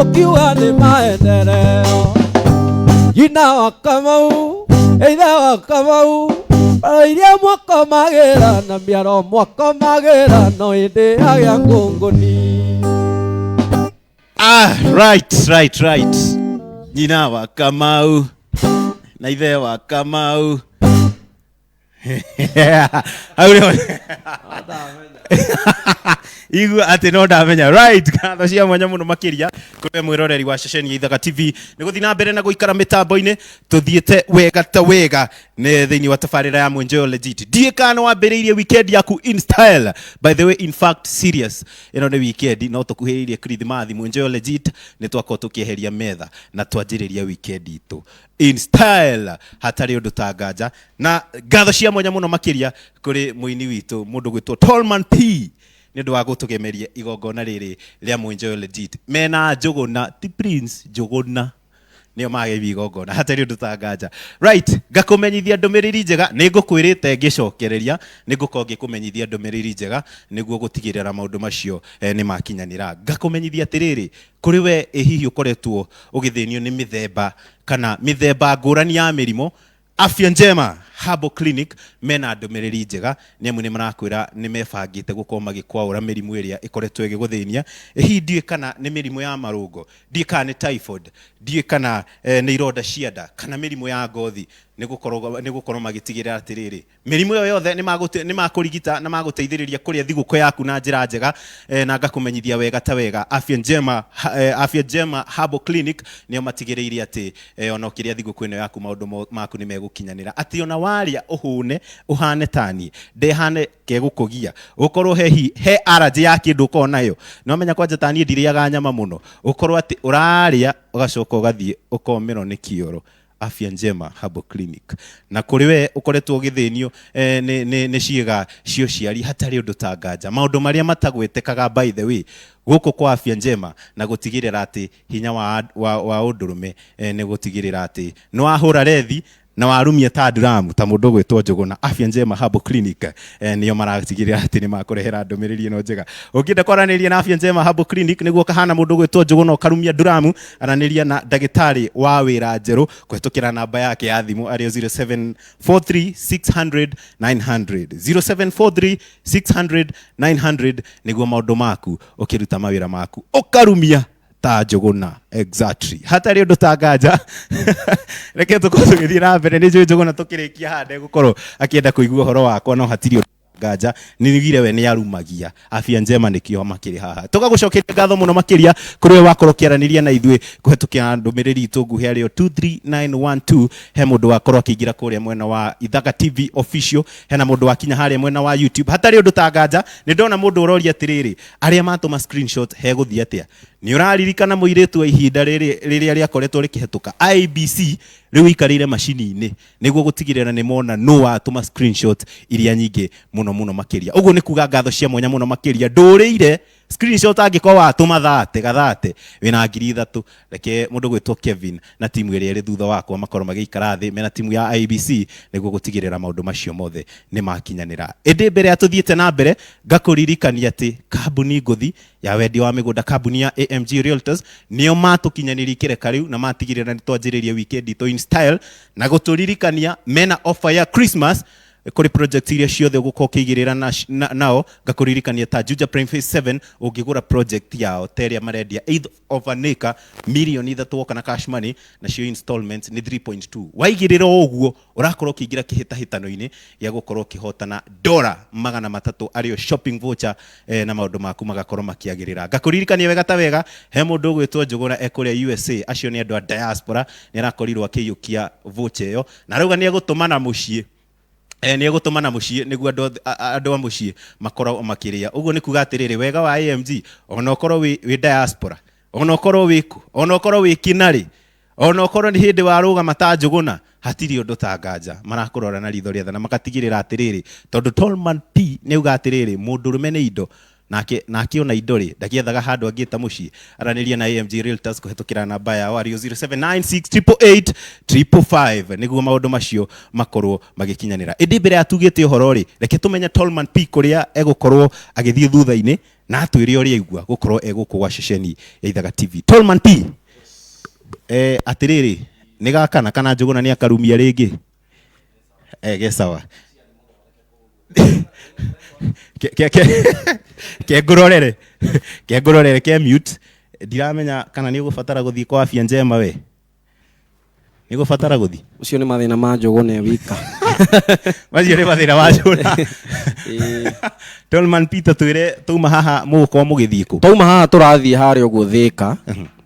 ũkiuga nĩ maendeleo. Nyina wa Kamau ithe wa Kamau Bara iria mwakomagĩra na mĩaro mwakomagĩra no ĩndĩ agĩa ngũngũni. Ah, right, right, right. Nyina wa Kamau na ithe wa Kamau. Hau nĩho igua atĩ no ndamenya. Right, ngatho cia mwanya mũno makĩria kũrĩ mwĩroreri wa ceceni ya Ithaga TV nĩ gũthiĩ na mbere na gũikara mĩtambo-inĩ. Tũthiĩte wega ta wega nĩ thĩinĩ wa tabarĩra ya Mwenjeo Legit. Ndiĩ kana wambĩrĩirie weekend yaku in style. By the way, in fact serious, ĩno nĩ weekend no tũkuhĩrĩirie Kirithimathi. Mwenjeo Legit nĩ twakorwo tũkĩeheria metha na twanjĩrĩria weekend itũ in style hatarĩ ũndũ ta nganja. Na ngatho cia mwanya mũno makĩria kũrĩ mũini witũ mũndũ gwĩtwo Tallman P nĩ ũndũ wa gũtũgemeria igongona rĩrĩ rĩa Mwenjeo Legit mena Njũgũna, ti Prince Njũgũna, nĩo mageithia igongona hatarĩ ũndũ ta nganja. Right, ngakũmenyithia ndũmĩrĩri njega. Nĩ ngũkwĩrĩte ngĩcokereria nĩ ngũkorwo ngĩkũmenyithia ndũmĩrĩri njega nĩguo gũtigĩrĩra maũndũ macio nĩ makinyanĩra. Ngakũmenyithia atĩrĩrĩ, kũrĩ we ĩ hihi ũkoretwo ũgĩthĩnio nĩ mĩthemba kana mĩthemba ngũrani ya mĩrimũ, Afya Njema Herbal Clinic mena ndũmĩrĩri njega, nĩ amu nĩ marakwĩra nĩ mebangĩte gũkorwo magĩkwaũra mĩrimũ ĩrĩa ĩkoretwo ĩgĩgũthĩnia. Hihi ndiũĩ kana nĩ mĩrimũ ya marũngo, ndiũĩ kana nĩ typhoid, ndiũĩ kana nĩ ironda cia nda kana mĩrimũ ya ngothi, nĩ gũkorwo magĩtigĩrĩra atĩrĩrĩ mĩrimũ ĩyo yothe nĩ makũrigita na magũteithĩrĩria kũrĩa thigũkũ yaku na njĩra njega. Na ngakũmenyithia wega ta wega Afya Njema, Afya Njema Herbal Clinic nĩo matigĩrĩire atĩ ona ũkĩrĩa thigũkũ ĩno yaku maũndũ maku nĩ megũkinyanĩra, atĩ ona warĩa ũhũne ũhane tani ndehane kegũkũgia ũkorwo he allergy ya kĩndũ ũkorwo nayo. No menya kwanja tani ndirĩaga nyama mũno, ũkorwo atĩ ũrarĩa ũgacoka ũgathiĩ ũkomĩrwo nĩ kĩoro. Afya Njema Herbal Clinic. Na kũrĩ we ũkoretwo ũgĩthĩnio nĩ ciĩga cia ũciari hatarĩ ũndũ ta nganja, maũndũ marĩa matagwetekaga by the way gũkũ kwa Afya Njema, na gũtigĩrĩra atĩ hinya wa ũndũrũme nĩ gũtigĩrĩra atĩ nĩ wahũra rethi na warumia ta nduramu ta mũndũ ũgwĩtwo Njũgũna. Afya Njema Herbal Clinic nĩo maratigĩrĩra atĩ nĩ makũrehera ndũmĩrĩri ĩno njega. Ũngĩenda kwaranĩria na Afya Njema Herbal Clinic nĩguo ũkahana mũndũ ũgwĩtwo Njũgũna ũkarumia nduramu, aranĩria na ndagĩtarĩ wa wĩra njerũ kũhetũkĩra namba yake ya thimũ arĩo 0743 600 900, 0743 600 900, nĩguo maũndũ maku ũkĩruta mawĩra maku ũkarumia ta Njũgũna. Exactly, hatarĩ ũndũ ta nganja. Reke tũkorwo tũgĩthiĩ na mbere. Nĩ njũĩ Njũgũna tũkĩrĩkia haha ndegũkorwo akĩenda kũigua ũhoro wakwa, no hatirĩ ũndũ nganja nĩ we nĩ arumagia. Afya Njema nĩkĩo makĩrĩ haha. Tũgagũcokeria ngatho mũno makĩria kũrĩ we wakorwo ũkĩaranĩria na ithuĩ kũhetũkĩra ndũmĩrĩri itũ nguhĩ arĩo 23912. He mũndũ wakorwo akĩingĩra kũrĩa mwena wa Ithaga TV official, hena mũndũ wakinya harĩa mwena wa YouTube. Hatarĩ ũndũ ta nganja nĩ ndona mũndũ ũroria atĩrĩrĩ, arĩa matũma screenshot hegũthiĩ atĩa? Nĩ ũraririkana mũirĩtu wa ihinda rĩrĩ rĩrĩa rĩakoretwo rĩkĩhetũka, IBC rĩu ikarĩire macini-inĩ nĩguo gũtigĩrĩra nĩ mona nũ watũma screenshot iria nyingĩ mũno mũno makĩria. Ũguo nĩ kuga ngatho cia mwanya mũno makĩria ndũrĩire screenshot angĩkorwo watũma thate gathate wĩna 3,000. Reke mũndũ gwĩtwo Kevin na timu ĩrĩa ĩrĩ thutha wakwa makorwo magĩikara thĩ mena timu ya IBC nĩguo gũtigĩrĩra maũndũ macio mothe nĩ makinyanĩra. Ĩndĩ mbere ya tũthiĩte na mbere, ngakũririkania atĩ kambuni ngũthi ya wendia wa mĩgũnda, kambuni ya AMG Realtors, nĩo matũkinyanĩria ikĩreka rĩu na matigĩrĩra nĩ twanjĩrĩria weekend itũ in style na gũtũririkania mena offer ya Christmas kũrĩ project iria ciothe ũgũkorwo ũkĩigĩrĩra nao. Ngakũririkania ta Juja Prime Phase 7, ũngĩgũra project yao ta ĩrĩa marendia eighth of an acre 3 mirioni woka na cash money, nacio installments nĩ 3.2. Waigĩrĩra o ũguo ũrakorwo ũkĩingĩra kĩhĩtahĩtano-inĩ gĩa gũkorwo ũkĩhotana $300 arĩo shopping voucher, na maũndũ maku magakorwo makĩagĩrĩra. Ngakũririkania wega ta wega he mũndũ ũgwĩtwo Njũgũna ekũrĩa USA, acio nĩ andũ a diaspora, nĩ arakorirwo akĩiyũkia voucher ĩyo na arauga nĩ egũtũmana mũciĩ, nĩ egũtũmana mũciĩ nĩguo andũ a mũciĩ makorwo makĩrĩa. Ũguo nĩ kuga atĩrĩrĩ, wega wa AMG, ona ũkorwo wĩ diaspora, ona ũkorwo wĩ kũ, ona ũkorwo wĩ kinarĩ, ona ũkorwo nĩ hĩndĩ warũgama ta Njũgũna, hatirĩ ũndũ ta nganja marakũrora na ritho rĩa tha na magatigĩrĩra atĩrĩrĩ, tondũ Tallman P nĩ auga atĩrĩrĩ, mũndũrũme nĩ indo nake ona indo rĩ ndagĩethaga handũ angĩ ta mũciĩ. Aranĩria na AMG Realtors kũhetũkĩra namba yao arĩo 0796 888 nĩguo maũndũ macio makorwo magĩkinyanĩra. Ĩndĩ mbere ya tugĩte ũhoro rĩ, reke tũmenye Tallman P kũrĩa egũkorwo agĩthiĩ thutha-inĩ na atwĩre ũrĩa aigua gũkorwo egũkũ gwa ceceni ya Ithaga TV. Tallman P, atĩrĩrĩ, nĩ gakana kana Njũgũna nĩ akarumia rĩngĩ ge sawa ke ngũrorere ke ngũrorere ke mute. Ndiramenya kana nĩ ũgũbatara gũthiĩ kwa Afya Njema we. Nĩ gũbatara gũthiĩ. Ũcio nĩ mathĩna ma Njũgũna e wika. Macio nĩ mathĩna ma Njũgũna. Ĩĩ. Tolman Peter, twĩre twauma haha mũgũkorwo mũgĩthiĩ kũ? Twauma haha tũrathiĩ harĩa ũguo Thĩka,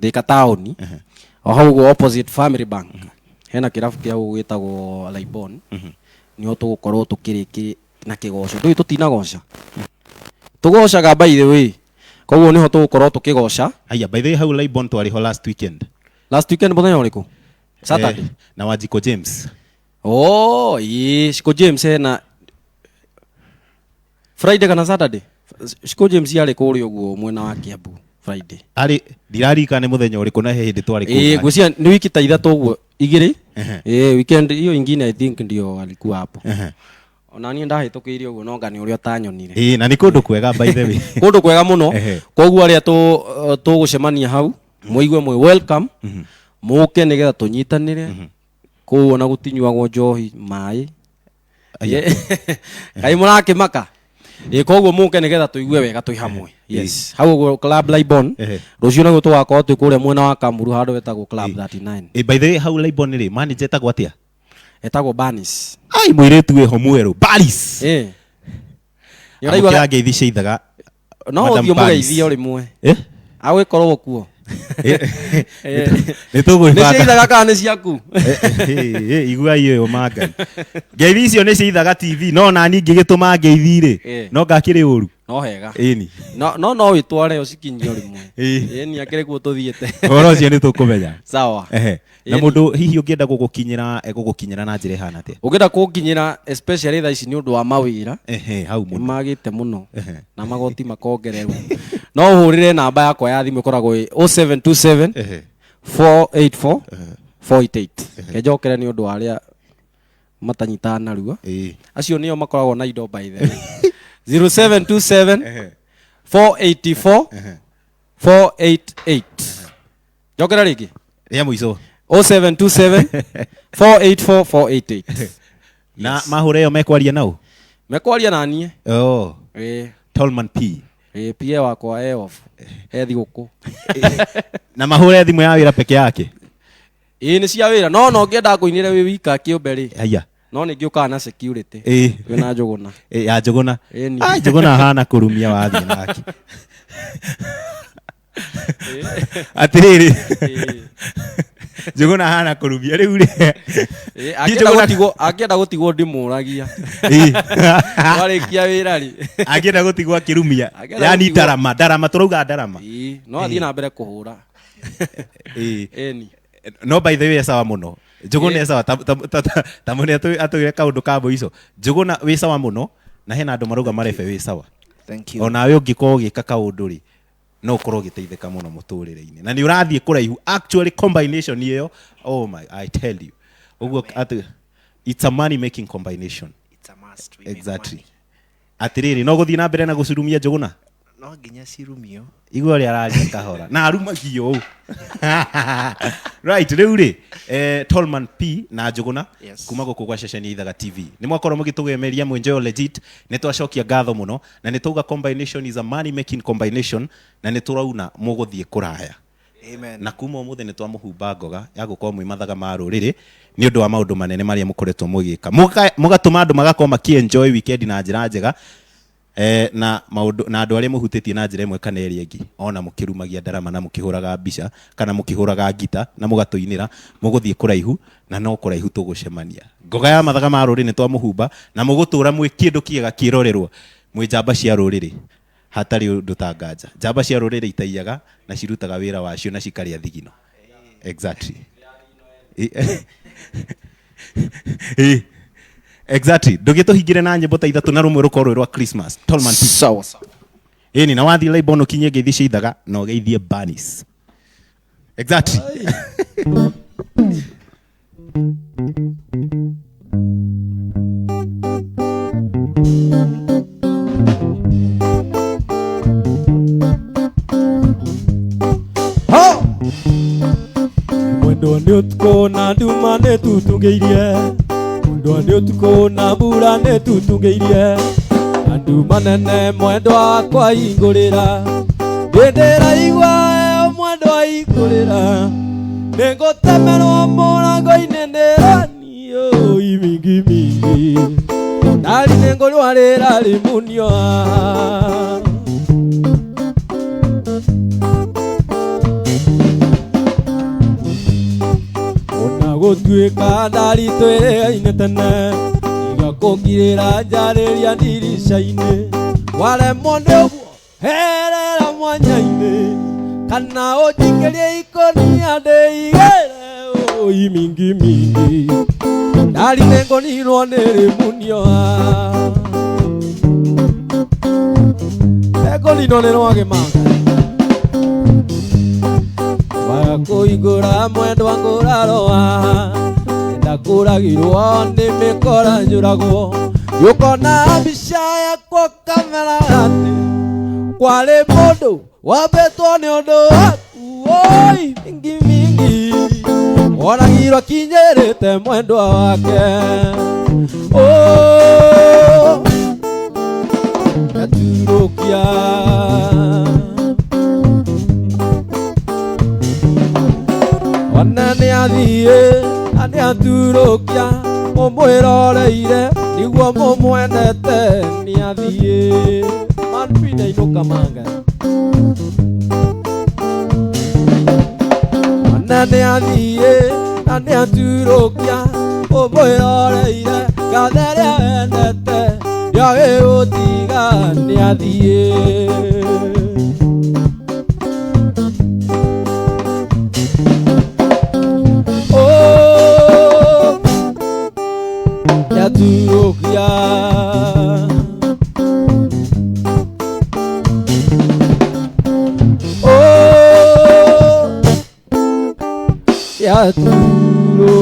Thĩka taũni, o hau ũguo opposite Family Bank, hena kĩrabu kĩa hau gĩtagwo Laibon, nĩho tũgũkorwo tũkĩrĩki na kĩgoco. Ndũĩ tũtinagoca? Tũgocaga by the way. Koguo nĩho tũgũkorwo tũkĩgoca. Aya, by the way, hau Laibon twarĩ ho last weekend. Last weekend mũthenya ũrĩkũ? Saturday. Eh, na Wanjikũ James. Oh, ĩĩ, Shiko James hena Friday kana Saturday? Shiko James yarĩ kũrĩa ũguo mwena wa Kiambu Friday. Arĩ ndirarika nĩ mũthenya ũrĩkũ na he hĩndĩ twarĩ kũu Ĩĩ, nake. ngwĩciria nĩ wiki ta ithatũ ũguo igĩrĩ. Ehe. Ĩĩ, weekend hiyo ingine I think ndio alikuwa hapo. Ehe. Ona niĩ ndahĩtũkĩire ũguo no nga nĩ ũrĩa ũtanyonire. Ĩĩ, na nĩ kũndũ kwega by the way. Kũndũ kwega mũno. Ehe. Koguo arĩa tũgũcemania hau mũigue mwĩ welcome, mũke nĩgetha tũnyitanĩre. Kũu ona gũtinyuagwo njohi, maĩ. Kaĩ mũrakĩmaka? Ĩ, koguo mũke nĩgetha tũigue wega twĩ hamwe. Yes. Hau ũguo Club Laibon. Ehe. Rũciũ naguo tũgakorwo twĩ kũrĩa mwena wa Kamuru handũ hetagwo Club 39. Ĩ, by the way, hau Laibon rĩ, manager etagwo atĩa? Etagwo Banis. Ai, mũirĩtu wĩho mwerũ. Baris. Ĩ. Nĩ Amũkĩra ũraigua ngeithi cia ithaga. no Madam ũthiĩ Banis. ũmũgeithie o rĩmwe. Eh? Agũgĩkorwo kuo. Nĩ Nĩ tũgwĩbanga. cia ithaga kana nĩ ciaku? Iguai ũyũ mangai. Ngeithi icio nĩ cia Ithaga TV, no nani ngĩgĩtũma ngeithi rĩ, Eh. no ngakĩrĩ ũru. No hega. Ĩni. No no no wĩtware ũcikinyie o rĩmwe. Ĩĩ. Ĩni akĩrĩ kuo tũthiĩte. Ũhoro ũcio nĩ tũkũmenya. Sawa. Ehe. Na Ĩni. mũndũ hihi ũngĩenda gũgũkinyĩra egũgũkinyĩra na njĩra ĩhana atĩa? Ũngĩenda kũnginyĩra especially thaa ici nĩ ũndũ wa mawĩra. Ehe, hau mũno. Nĩmagĩte mũno Ehe. na magoti makongererwo. No ũhũrĩre namba yakwa ya thimũ ĩkoragwo ĩ 0727 Ehe. 484 488. Kenjokere nĩ ũndũ wa arĩa matanyitaga narua. Ĩĩ. Acio nĩo makoragwo na indo by the way. 0727 Ehe. 484 488. Njokera rĩngĩ. Rĩa mũico. 0727 484 488. Na mahũra ĩyo mekwaria nau? Mekwaria na niĩ. Oh. Ĩĩ. Tolman P. Ĩĩ, PA wakwa e off. E thigũkũ. Na mahũre thimũ ya wĩra peke yake. Ĩĩ, nĩ cia wĩra. No no ngĩenda ngũinĩre wĩ wika kĩũmbe rĩ. Aya. No nĩ ngĩũkaga na security. Ĩĩ. Wĩ na Njũgũna. Ĩ, ya Njũgũna. Ĩni. Ah, Njũgũna ahana kũrumia wathiĩ nake. Atĩrĩrĩ. Njũgũna ahana kũrumia rĩu rĩ. Ĩĩ, Ndiĩ angĩenda Njũgũna- gũtigwo, angĩenda gũtigwo ndĩmũragia. Ĩĩ. Twarĩkia wĩra rĩ. Angĩenda gũtigwo akĩrumia. Angĩenda Yani gũtigwo- ndarama, ndarama tũrauga ndarama. Ĩĩ, no athiĩ na mbere kũhũra. Ĩĩ. Ĩni. No by the way sawa mũno. Njũgũna Ĩĩ. e sawa ta ta ta ta mũne atwĩre kaũndũ ka mũico. Njũgũna wĩ sawa mũno na hena andũ marauga marebe wĩ sawa. Thank you. Onawe ũngĩkorwo ũgĩka kaũndũ rĩ, no ũkorwo ũgĩteithĩka mũno mũtũrĩre-inĩ. Na nĩ ũrathiĩ kũraihu. Actually combination ĩyo, oh my, I tell you. Ũguo atĩ it's a money making combination. It's a must. We make Exactly. money. Atĩrĩrĩ, no gũthiĩ na mbere na gũcurumia Njũgũna? No nginya cirumio. Igua ũrĩa araria kahora. Na arumagio ũũ. Right, rĩu rĩ, Tolman P na Njũgũna Yes. kuma gũkũ gwa ceceni ya Ithaga TV. Nĩ mwakorwo mũgĩtũgemeria mwĩ Enjoy Legit, nĩ twacokia ngatho mũno na nĩ twauga combination is a money making combination na nĩ tũrauna mũgũthiĩ kũraya. Amen. Na kuma ũmũthĩ nĩ twamũhumba ngoga ya gũkorwo mwĩ mathaga ma rũrĩrĩ nĩ ũndũ wa maũndũ manene marĩa mũkoretwo mũgĩka. Mũgatũma andũ magakorwo makĩ enjoy weekend na njĩra njega. Na maũndũ na andũ arĩa mũhutĩtie na njĩra ĩmwe kana ĩrĩa ĩngĩ, ona mũkĩrumagia ndarama na mũkĩhũraga mbica kana mũkĩhũraga ngita na mũgatũinĩra, mũgũthiĩ kũraihu na no kũraihu tũgũcemania. Ngoga ya mathaga ma rũrĩrĩ nĩ twamũhumba na mũgũtũra mwĩ kĩndũ kĩega kĩrorerwo mwĩ njamba cia rũrĩrĩ hatarĩ ũndũ ta nganja. Njamba cia rũrĩrĩ itaiyaga na cirutaga wĩra wacio na cikarĩa thigino. Exactly. Exactly. Ndũgĩtũhingĩre na nyĩmbo ta ithatũ na rũmwe rũkorwo rwĩ rwa Christmas. Tolman P. Sawa sawa. Ĩni, na wathiĩ Laibon ũkinyie ngeithi cia ithaga na ũgeithie Banis. Exactly. Mwendwa nĩ ũtukũ na nduma nĩ tutungĩirie. Mwendwa nĩ ũtukũ na mbura nĩ tutungĩirie. Na nduma nene mwendwa wakwa hingũrĩra. Ndĩndĩraigua mwendwa hingũrĩra. Nĩngũtemerwo mũrango-inĩ ndĩranio imingi mingi ndari nĩngũrwarĩra rimunio. Ona gũtuĩka ndari twĩrĩgaine tene iga kũngirĩra njarĩria ndirica-inĩ waremwo nĩ ũguo herera mwanya-inĩ kana ũnjikĩrie ikũnia ndĩigĩre oi mingi mingi ndari nĩngũninwo nĩ rĩmunio nĩngũninwo nĩ rwagĩmanga waga kũhingũra mwendwa ngũraroa ndakũragirwo nĩ mĩkora njũragwo yũkona mbica yakwa kamera atĩ kwarĩ mũndũ wambĩtwo nĩ ũndũ waku oi mingi mingi oragirwo akinyĩrĩte mwendwa wake oh yaturũkia ona nĩ athiĩ na nĩ aturũkia mũmwĩroreire nĩguo mũmwendete nĩ athiĩ manpida inũka manga ona nĩ athiĩ na nĩ aturũkia mũmwĩroreire ngathe ĩrĩa wendete ndĩagĩgũtiga nĩ athiĩ. Oh, yaturũkia oh yaturo.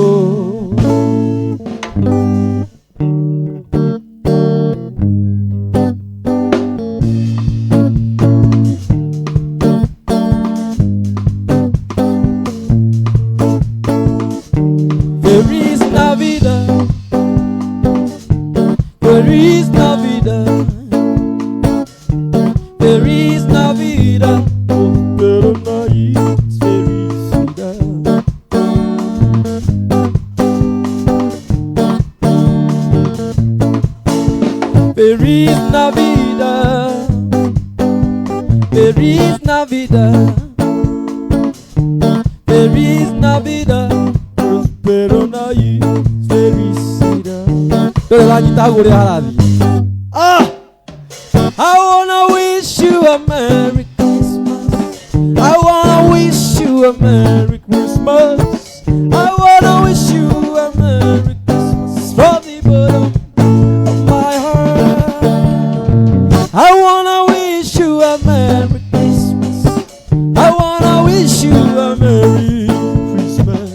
Feliz Navidad, Feliz Navidad, Feliz Navidad, Prospero naís felicidad. Feliz Navidad, Feliz Navidad, Feliz Navidad, Prospero naís felicidad. Ndũrĩ wanyita hau ũrĩa harathiĩ. Ah! I wanna wish you a Merry Christmas. I wanna wish you a Merry Christmas. I wanna wish you a Merry Christmas from the bottom of my heart. I wanna wish you a Merry Christmas. I wanna wish you a Merry Christmas.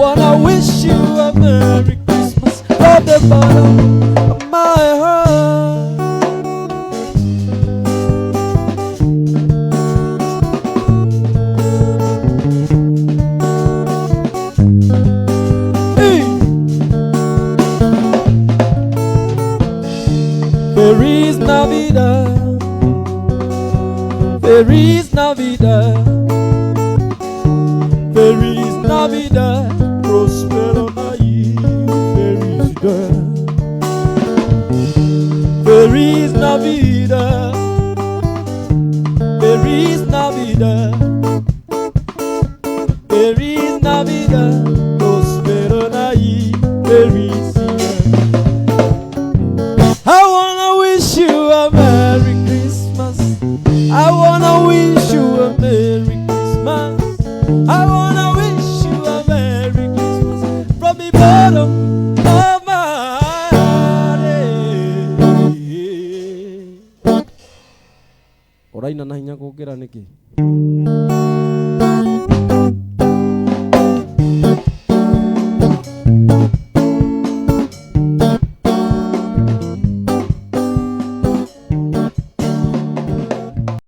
Wanna wish you a Merry Christmas from the bottom of my heart. Hey! Feliz Navidad, Feliz Navidad, Feliz Navidad, Prospero naí felicidad. Feliz Navidad, Feliz Navidad, Feliz Navidad, Prospero naí felicidad. I wanna wish you a Merry Christmas. I wanna wish you a Merry Christmas. I wanna wish you a Merry Christmas from the bottom of my heart. Ũraina na hinya gũkĩra nĩkĩ?